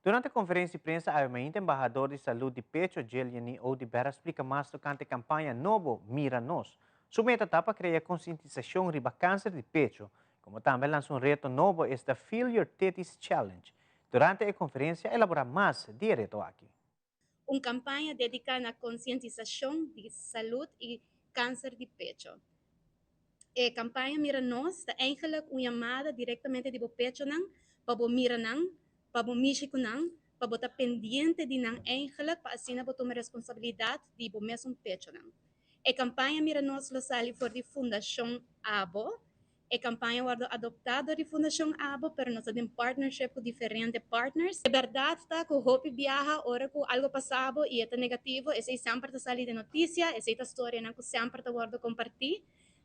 Durante konferensia di prensa awe mainta embahador di salud di pecho Jeliany Oduber a splika mas tokante kampaña nobo Mira Nos. Su meta ta pa krea konsientisashon riba kanser di pecho, komo tambe lansa un reto nobo esta Feel Your Titties Challenge. Durante e konferensia a elabora mas di e reto aki. Un campaña dedica na concientisacion di salud y cancer di pecho. E campaña Mira Nos ta eigenlijk un yamada directamente di bo pechonan. pa bo mira nan, pa bo mishi ku nan, pa bo ta pendiente di nan eigenlijk pa asina bo tuma responsabilidat di bo mesun pechonan. E kampaña Mira Nos lo sali for di Fundashon Abo. E kampaña wòrdu adoptá dor di Fundashon Abo, pero nos ta den partnership ku diferente partners. E bèrdat ta ku hopi biaha ora ku algu pasa bo i e ta negativo, esei semper ta sali den notisia, esei ta storianan ku semper ta wòrdu kompartí.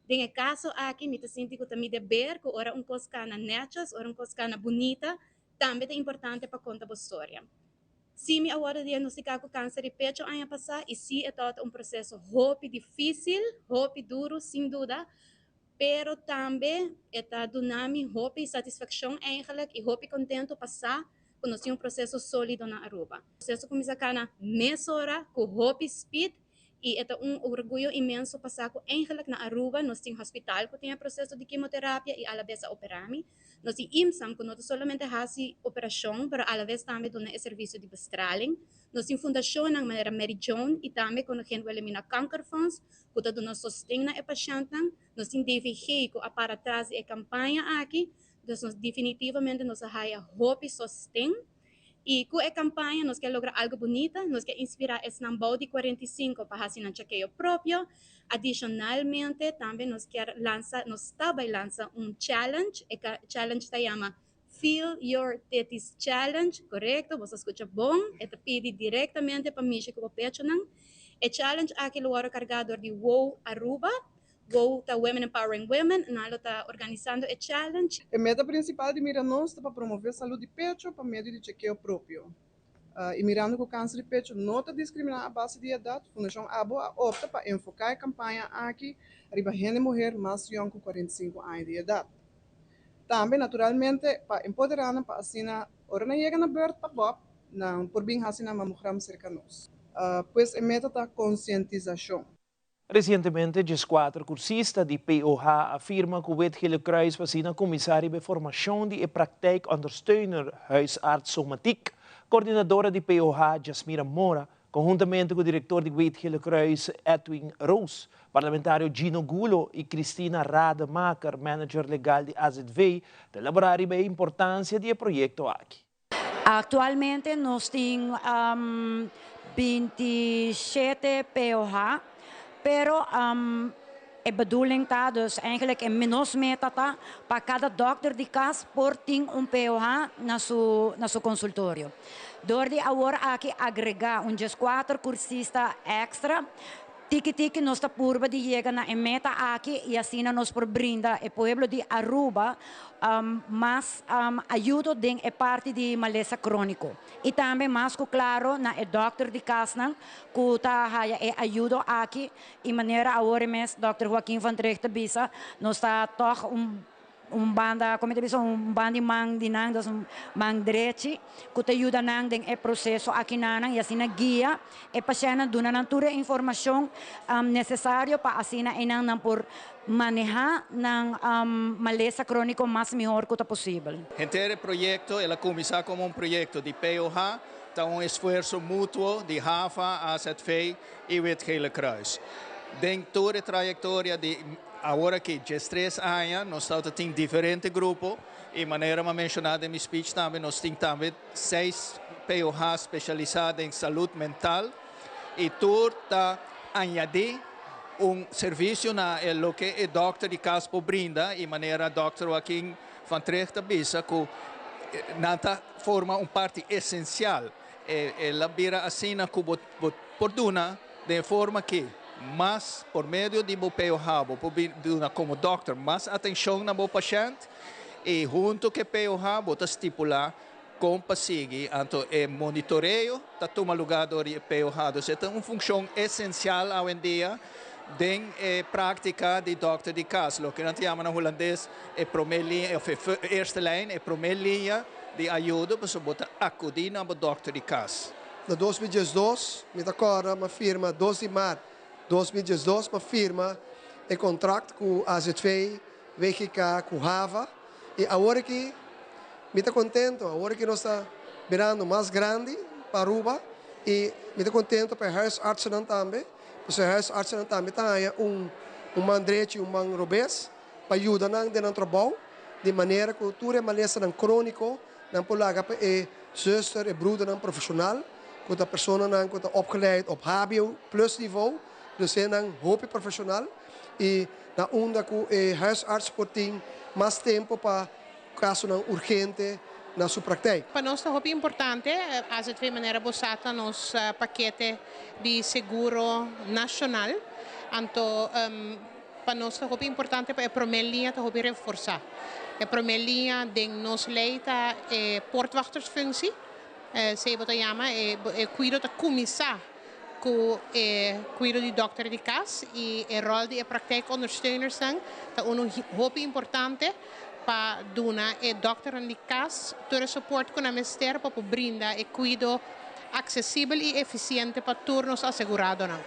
Den e kaso aki mi ta sinti ku ta mi deber ku ora un kos kana nèchos, ora un kos kana bunita, tambe ta importante pa konta bo storia. Sí mi a wòrdu diagnostiká ku kanser di pecho aña pasá i sí e tabata un proseso hopi difísil, hopi duru, sin duda, Pero tambe e ta duna mi hopi satisfaccion eigenlijk y hopi contento pa sa cu nos tin un proceso solido na Aruba. Proceso cuminsa cana mesora cu hopi speed y e ta un orguyo inmenso pa sa cu eigenlijk na Aruba nos tin hospital cu tin e proceso di quimoterapia y alabes a opera mi. Nos tin IMSAM cu no ta solamente haci operacion pero alabes tambe duna e servicio di bestraling. Nos tin fundacionnan manera Mary Joan y tambe Koningin Wilhelmina Kankerfonds ku ta duna sosten na e pashèntnan. Nos tin DVG ku a para tras di e kampaña aki, dus nos definitivamente nos a haya hopi sosten. I ku e kampaña nos ke logra algu bunita, nos ke inspirá esnan bou di 45 pa hasi nan chekeo propio. Adishonalmente tambe nos kier lansa, nos ta bai lansa un challenge, e challenge ta yama Feel Your Titties Challenge, korekto, bo sa skucha bon, e ta pidi direktamente pa mishi ku bo pechonan. E challenge aki lo wòrdu kargá dor di wow Aruba. Wow ta Women Empowering Women, nan lo ta organisando e challenge. E meta prinsipal di Mira Nos ta pa promové salud di pecho pa medio di chekeo propio. I mirando ku kanser di pecho no ta diskriminá a base di edat, Fundashon abo a opta pa enfoká e kampaña aki riba hende muher mas yòn ku 45 aña di edat. Tambe, naturalmente, pa empoderá nan pa asina ora nan yega na bèrt pa bòb, nan por bin hasi nan mamogram serka nos. Pues e meta ta konsientisashon. Resientemente 14 kursista di POH a firma ku Wit Gele Kruis pa asina kuminsá riba e formashon di e praktijkondersteuner huisarts somatiek. Koordinadora di POH, Jasmira Mora, konhuntamente ku direktor di Wit Gele Kruis, Edwin Roos, parlamentario Gino Gulo i Christina Rademaker, manager legal di AZV, ta elaborá riba e importansia di e proyekto aki. Aktualmente nos tin 27 POH, pero e bedoeling ta dus eigenlijk e nos meta ta pa kada dòkter di kas por tin un POH na su na su konsultorio. Dor di awor aki agregá un 14 kursista èkstra, Tiki tiki nos ta purba di yega na e meta aki y asina nos por brinda e pueblo di Aruba mas ayudo den e parti di malesa cronico. Y tambe mas cu claro na e dokter di casnan cu ta haya e ayudo aki y manera awor e mes dokter Joaquin van Trigt ta bisa nos ta toch un Un banda, como mi ta bisa, un banda di man di nan, dus un man drechi, cu ta yuda nan den e proceso akinanan y asina guia e pashentnan, duna nan tur e informacion necesario pa asina eynan nan por maneha nan malesa cronico mas mihor cu ta posibel. Henter e proyecto, el a cuminsa como un proyecto di POH, ta un esfuerso mutuo di HAVA, AZV y Wit Gele Kruis. Den tur e trayectoria di Awor aki 13 aña nos ta tin diferente grupo y manera mi a menciona den mi speech tambe nos tin tambe seis POH specialisa den salud mental y tur ta añadi un servicio na e loke e dokter di cas por brinda y manera dokter Joaquin van Trigt ta bisa cu nan ta forma un parti esencial. El a bira asina cu bo por duna den e forma ki mas por medio di bo POH bo por bin duna como dokter mas atencion na bo pashent y hunto cu e POH bo ta stipula con pa sigui anto e monitoreo ta tuma lugar door di e POH. Dus e ta un funcion esencial awendia den e practica di dokter di cas, loke nan ta yama na Hulandes e prome linea of e eerste lijn, e prome linea di ayudo pasobra bo ta acudi na bo dokter di cas. Na 2012 mi ta kòrda m'a firma 2 di mart 2012 m'a firma e kontrakt ku AZV, WGK ku Hava i awor aki mi ta kontento awor aki nos ta birando mas grandi pa Aruba i mi ta kontento pa e huisartsennan tambe pasobra e huisartsennan tambe ta haña un un man drechi i un man robes pa yuda nan den nan trabou di manera ku tur e malesanan króniko. Nan por laga pa e zuster, e broedernan profesional, cu ta personanan cu ta opgeleid op hbo plus niveau, dus hendenan hopi profesional y na unda cu e huisarts por tin mas tempo pa casonan urgente na su praktijk. Pa nos ta hopi importante, AZV manera bo sa ta nos pakete di seguro nacional, anto pa nos ta hopi importante pa e prome liña ta hopi reforsa. E prome liña den nos ley ta e poortwachtersfunctie, esey bo ta yama e cuido ta cuminsa cu e cuido di dokter di cas y e rol di e praktijkondersteunersnan ta uno hopi importante pa duna e dokternan di cas tur e support cu nan mester pa por brinda e cuido accesibel y eficiente pa tur nos aseguradonan.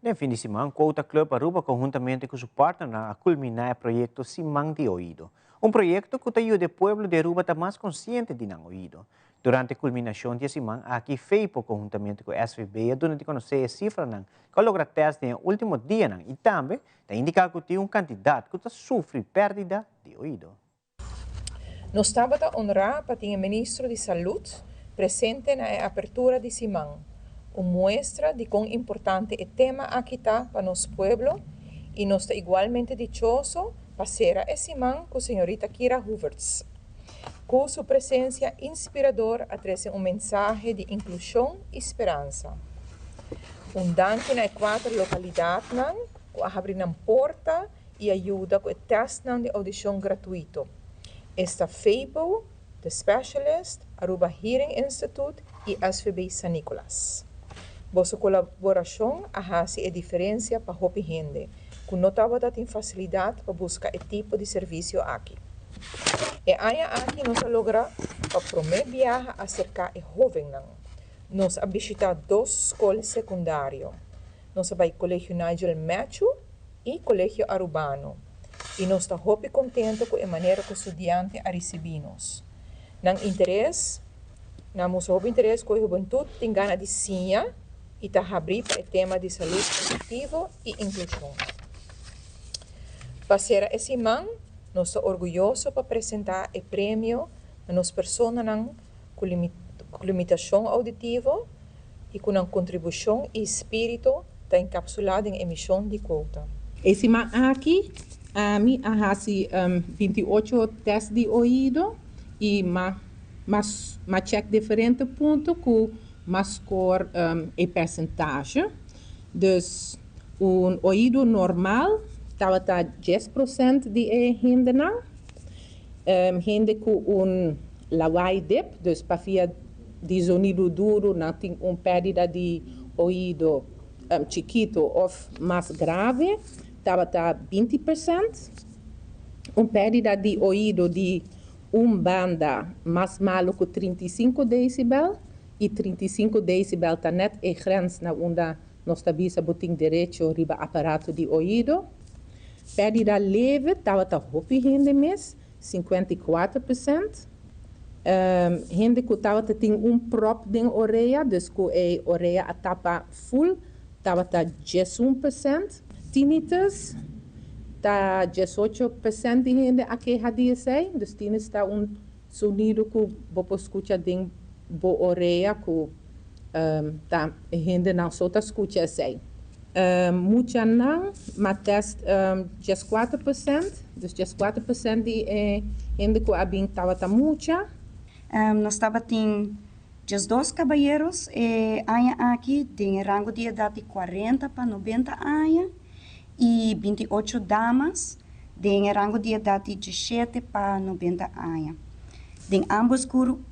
Den fin di siman, Quota Club Aruba conhuntamente cu su partnernan a culmina e proyecto Siman di Oido. Un proyecto cu ta yuda e pueblo di Aruba ta mas consciente di nan oido. Durante e culminacion di e siman aki, FEIPO conhuntamente cu SVB a duna di conoce e cifranan cu a logra test den e ultimo dianan y tambe ta indica cu tin un cantidad cu ta sufri perdida di oido. Nos tabata honrá pa tin e Ministro di Salud presente na e apertura di siman, un muestra di kon importante e tema aki ta pa nos pueblo i nos ta igualmente dichoso pa sera e siman ku señorita Kira Hoevertsz, ku su presensia inspirador a trese un mensahe di inklushon i speransa. Un danki na e kuater lokalidatnan ku a habri nan porta i a yuda ku e tèstnan di oudishon gratuito. Esta FAPO, The Specialist, Aruba Hearing Institute i SVB San Nicolas. Boso kolaborashon a hasi e diferensia pa hopi hende ku no tabata tin fasilidat pa buska e tipo di servisio aki. E aña aki nos a logra pa promé biaha aserká e hóvennan. Nos a bishitá dos skol sekundario. Nos a bai Colegio Nigel Matthew i Colegio Arubano i nos ta hopi contento cu e manera cu studiante a ricibi nos. Nan interes, nan mustra hopi interes cu e hubentud tin gana di siña i ta habri pa e tema di salud auditivo i inclusion. Pa cera e siman, nos ta orguyoso pa presenta e premio na nos personanan cu limitacion auditivo, i ku nan kontribushon i spiritu ta enkapsulá den e mishon di Quota. E siman aki ami a hasi 28 tèst di oido i m'a m'a chèk diferente punto ku m'a skor e pèrsentahe. Dus un oido normal tabata 10% di e hendenan. Hende ku un lawaai dip, dus pafia di zonido duru nan tin un pèrdida di oido chikitu òf mas grave, tabata 20%. Un pèrdida di oido di un banda mas malu ku 35 desibel, i 35 desibel ta nèt e grens na unda nos ta bisa bo tin derecho riba aparato di oido. Pèrdida leve tabata hopi hende mes, 54%. Hende ku tabata tin un pròp den orea, dus ku e orea a tapa ful, tabata 11%. Tinnitus, ta 18% di hende a keha di esei, dus tinnitus ta un sonido ku bo por skucha den bo orea ku ta e hendenan so ta skucha esei. Muchanan m'a tèst 14%, dus 14% di e hende ku a bin tabata mucha. Nos tabatin 12 kabayeros e aña aki den e rango di edat di 40 pa 90 aña i 28 damas den e rango di edat di 17 pa 90 aña. Den ámbos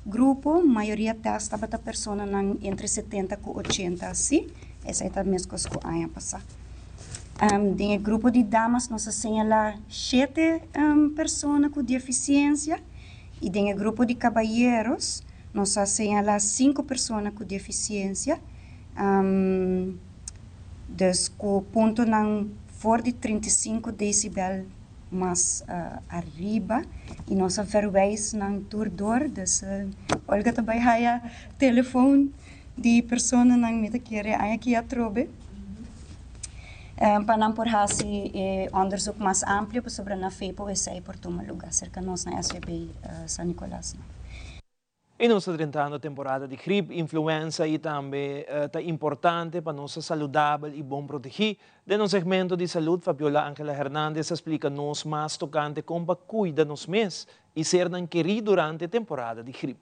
grupo mayoria tèst tabata personanan entre 70 ku 80, sí, esei ta meskos ku aña pasá. Den e grupo di damas nos a señalá shete persona ku defisiensia i den e grupo di kabayeros nos a señalá sinku persona ku defisiensia, dus ku puntonan for di 35 desibel mas ariba i nos a verwijs nan tur dor, dus Olga ta bai haya telefon di personanan mi ta kere aña aki atrobe pa nan por hasi e onderzoek mas amplio pasobra na FEPO esei por tuma luga serka nos na SVB San Nicolas. I nos ta drentando temporada di grip, influenza i tambe ta importante pa nos ta saludabel i bon protegí. Den nos segmento di salud Fabiola Angela Hernandez a splika nos mas tokante kon pa kuida nos mes i sernan kerí durante temporada di grip.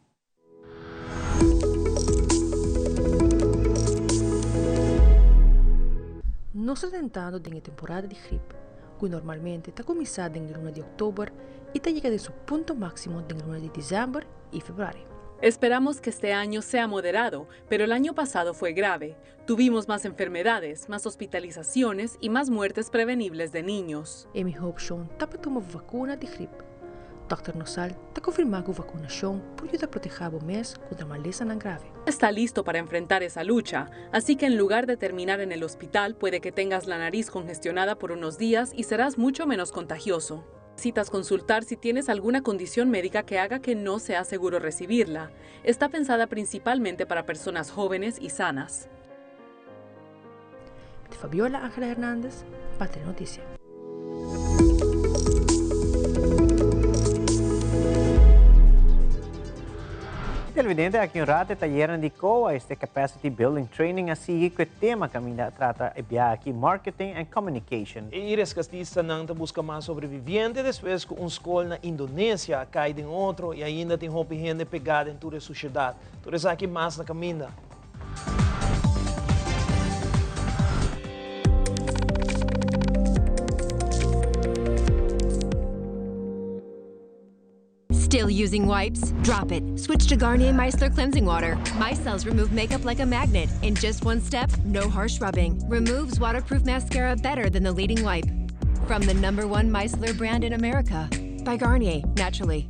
Nos ta drentando den e temporada di grip, ku normalmente ta kuminsá den luna di òktober i ta yega den su punto máksimo den luna di desèmber i febrüari. Esperamos que este año sea moderado, pero el año pasado fue grave. Tuvimos más enfermedades, más hospitalizaciones y más muertes prevenibles de niños. E mihó opshon ta pa tuma vakuna di grip. Dòkter Nosal ta konfirmá ku vakunashon por yuda protehá bo mes kontra malesanan grave. Está listo para enfrentar esa lucha, así que en lugar de terminar en el hospital puede que tengas la nariz congestionada por unos días y serás mucho menos contagioso. Necesitas consultar si tienes alguna condición médica que haga que no sea seguro recibirla. Está pensada principalmente para personas jóvenes y sanas. Fabiola Ángela Hernández, Patria Noticia. Televidente, aki un rato e tayernan di COA, este Capacity Building Training, a sigui cu e tema caminda a trata e biaha aki, Marketing and Communication. E reskastistanan ta buska mas sobreviviente despues ku un skol na Indonesia a kai den otro i ainda tin hopi hende pegá den tur e sushedat. Tur esaki mas na kaminda. Still using wipes? Drop it. Switch to Garnier Micellar Cleansing Water. Micelles remove makeup like a magnet. In just one step, no harsh rubbing. Removes waterproof mascara better than the leading wipe. From the number one Micellar brand in America. By Garnier, naturally.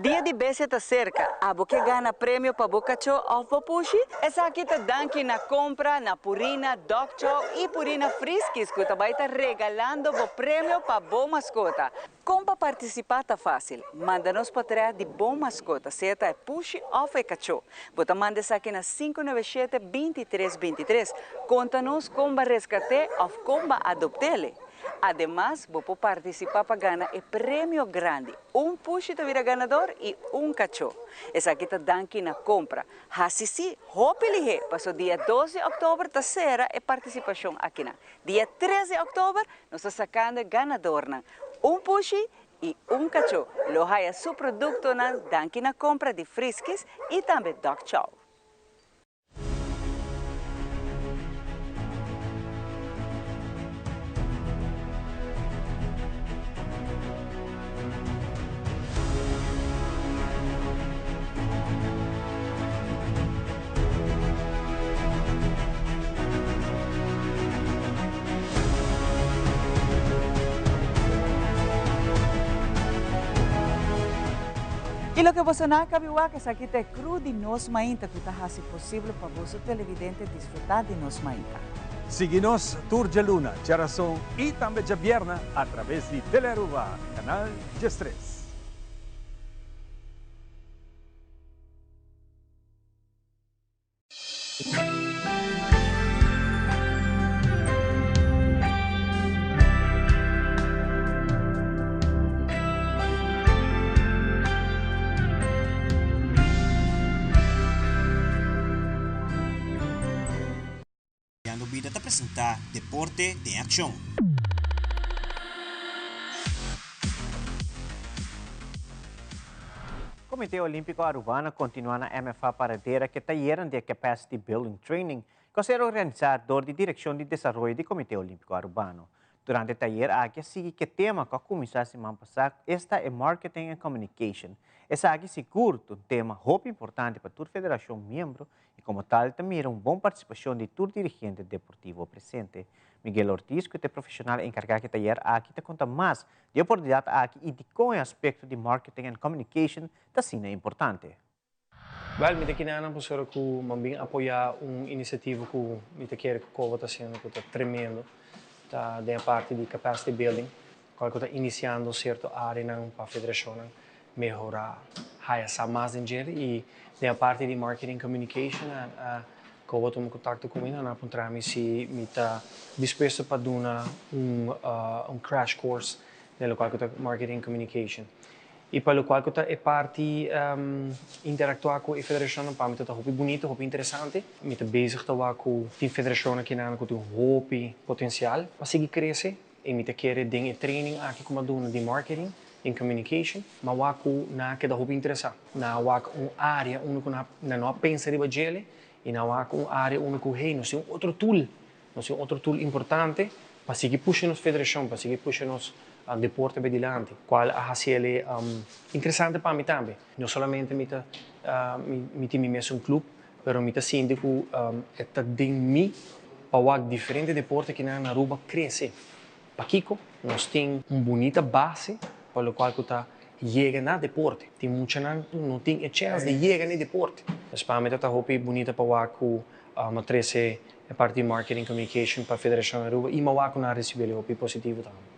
Dia di Bestia ta serka, abo ke gana premio pa bo kachó òf bo pushi? Esaki ta danki na kompra na Purina Dog Chow i Purina Friskies ku ta bai ta regalando bo premio pa bo maskota. Kon pa partisipá ta fásil, manda nos potrèt di bo maskota, sea ta e pushi òf e kachó. Bo ta manda esaki na 597 23 23. Konta nos kon bo a reskat'é òf kon bo a adopt'é. Ademas, bo por partisipá pa gana e premio grandi. Un pushi ta bira ganador i un kachó. Esaki ta danki na kompra. Hasi sí, hopi lihé, paso dia dos di òktober ta sera e partisipashon akinan. Dia tres di òktober nos ta sakando e ganadornan. Un pushi i un kachó lo haya su produktonan danki na kompra di Friskies i tambe Dog Chow. Y loke boso nan a cabi wak esaki ta e crew di Nos Mainta cu ta haci posibel pa boso televidente disfruta di Nos Mainta. Sigui nos tur djaluna, djarason y tambe djabierna a traves di Telearuba, canal 13. Cambiando Bida ta presenta Deporte den Accion. Comité Olimpico Arubano continua na MFA Paradera cu e tayernan di e Capacity Building Training cu a ser organisa dor di Direccion di Desaroyo di Comité Olimpico Arubano. Durante e tayer aki a sigui cu e tema cu a cuminsa siman pasa, esta e Marketing and Communication. Esaki sigur ta un tema hopi importante pa tur federacion miembro y como tal ta mira un bon participacion di tur dirigente deportivo presente. Miguel Ortiz cu ta e profesional encarga cu e tayer aki ta conta mas di e oportunidad aki y dicon e aspecto di marketing and communication ta asina importante. Wel, mi ta kinanan pasobra cu mi a bin apoya un iniciativa cu mi ta kere cu Coba ta haciendo cu ta tremendo, ta den e parti di capacity building, cual cu ta iniciando cierto areanan pa federacionnan mehora, haya sa mas den djere y den e parti di marketing communication a Coba a tuma contacto cu mi, nan a puntra mi si mi ta dispuesto pa duna un crash course. Den lokual ku ta marketing communication. I pa lokual ku ta e parti interaktuá ku e federashonnan pa mi ta ta hopi bunito, hopi interesante. Mi ta bezig ta wak ku tin federashonnan kinan ku tin hopi potensial pa sigui krese i mi ta kere den e training aki ku mi a duna di marketing en communication mi a wak ku nan a keda hopi interesá. Nan a wak un área unda ku nan no a pensa riba djele i nan a wak un área unda ku hey nos tin un otro tool. Nos tin otro tool importante pa sigui pusha nos federashon, pa sigui pusha nos deporte bay dilanti, cual a haci el interesante pa mi tambe. No solamente mi ta mi tin mi mesun club, pero mi ta sinti cu e ta den mi pa wak diferente deporte kinan na Aruba crece. Pakico? Nos tin un bunita base pa locual cu ta yega na deporte. Tin muchanan cu no tin e chance di yega na e deporte. Pues pa mi ta ta hopi bunita pa wak cu a trece e parti di marketing communication pa Federacion Aruba y mawak cu nan a recibi el hopi positivo tambe.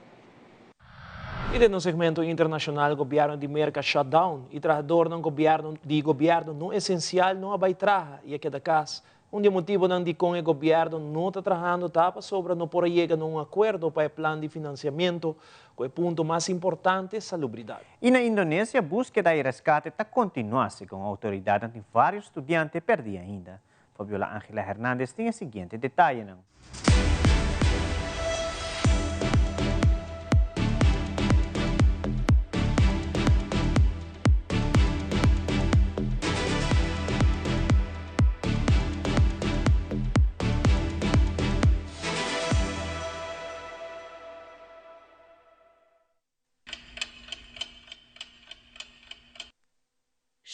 Y den nos segmento internacional gobierno di Merca shut down y trahadornan gobierno di gobierno no esencial no a bay traha y a keda cas. Un di e motibonan dicon e gobierno no ta trahando ta pasobra no por a yega na un acuerdo pa e plan di financiamento cu e punto mas importante salubridad. Y na Indonesia buskeda y rescate ta continua segun autoridadnan tin varios studiante perdi ainda. Fabiola Angela Hernandez tin e siguiente detayenan.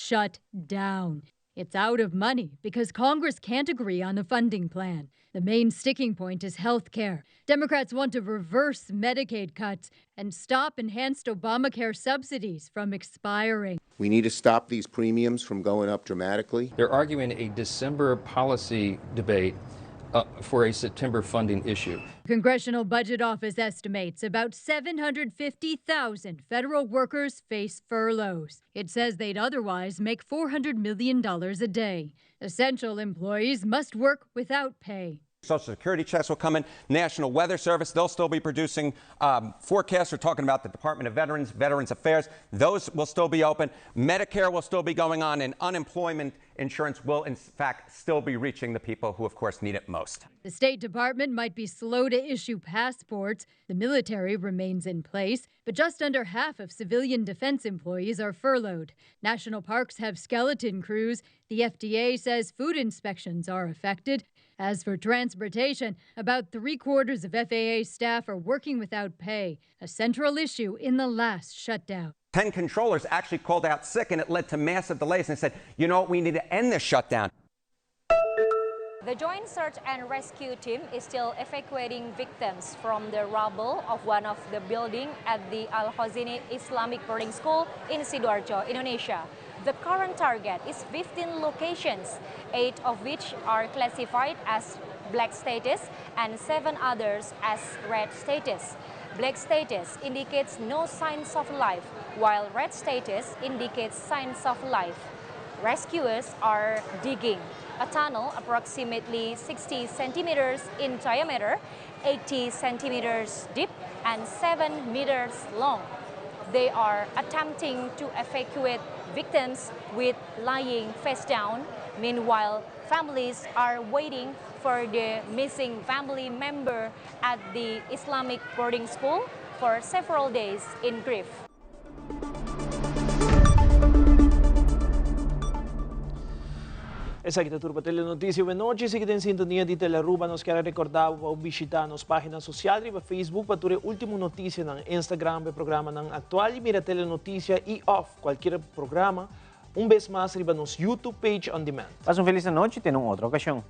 Shut down. It's out of money because Congress can't agree on a funding plan. The main sticking point is health care. Democrats want to reverse Medicaid cuts and stop enhanced Obamacare subsidies from expiring. We need to stop these premiums from going up dramatically. They're arguing a December policy debate uh, for a September funding issue. Congressional Budget Office estimates about 750,000 federal workers face furloughs. It says they'd otherwise make $400 million a day. Essential employees must work without pay. Social Security checks will come in. National Weather Service, they'll still be producing um, forecasts. We're talking about the Department of Veterans, Veterans Affairs. Those will still be open. Medicare will still be going on, and unemployment insurance will, in fact, still be reaching the people who, of course, need it most. The State Department might be slow to issue passports. The military remains in place, but just under half of civilian defense employees are furloughed. National parks have skeleton crews. The FDA says food inspections are affected. As for transportation, about three quarters of FAA staff are working without pay, a central issue in the last shutdown. 10 controllers actually called out sick, and it led to massive delays. And they said, you know what, we need to end this shutdown. The Joint Search and Rescue Team is still evacuating victims from the rubble of one of the building at the Al Khoziny Islamic Boarding School in Sidoarjo, Indonesia. The current target is 15 locations, 8 of which are classified as black status and 7 others as red status. Black status indicates no signs of life, while red status indicates signs of life. Rescuers are digging a tunnel approximately 60 centimeters in diameter, 80 centimeters deep, and 7 meters long. They are attempting to evacuate victims with lying face down. Meanwhile, families are waiting for the missing family member at the Islamic boarding school for several days in grief. Esaki ta tur pa Telenoticia Buenochi. Sigui den sintonia di Telearuba. Nos kier a recorda bo pa bo bishita nos pagina social riba Facebook pa tur e ultimo noticianan, Instagram pa e programanan actual y mira Telenoticia y of cualkier programa un bes mas riba nos YouTube page on demand. Pasa un feliz anochi, te na un otro ocasion.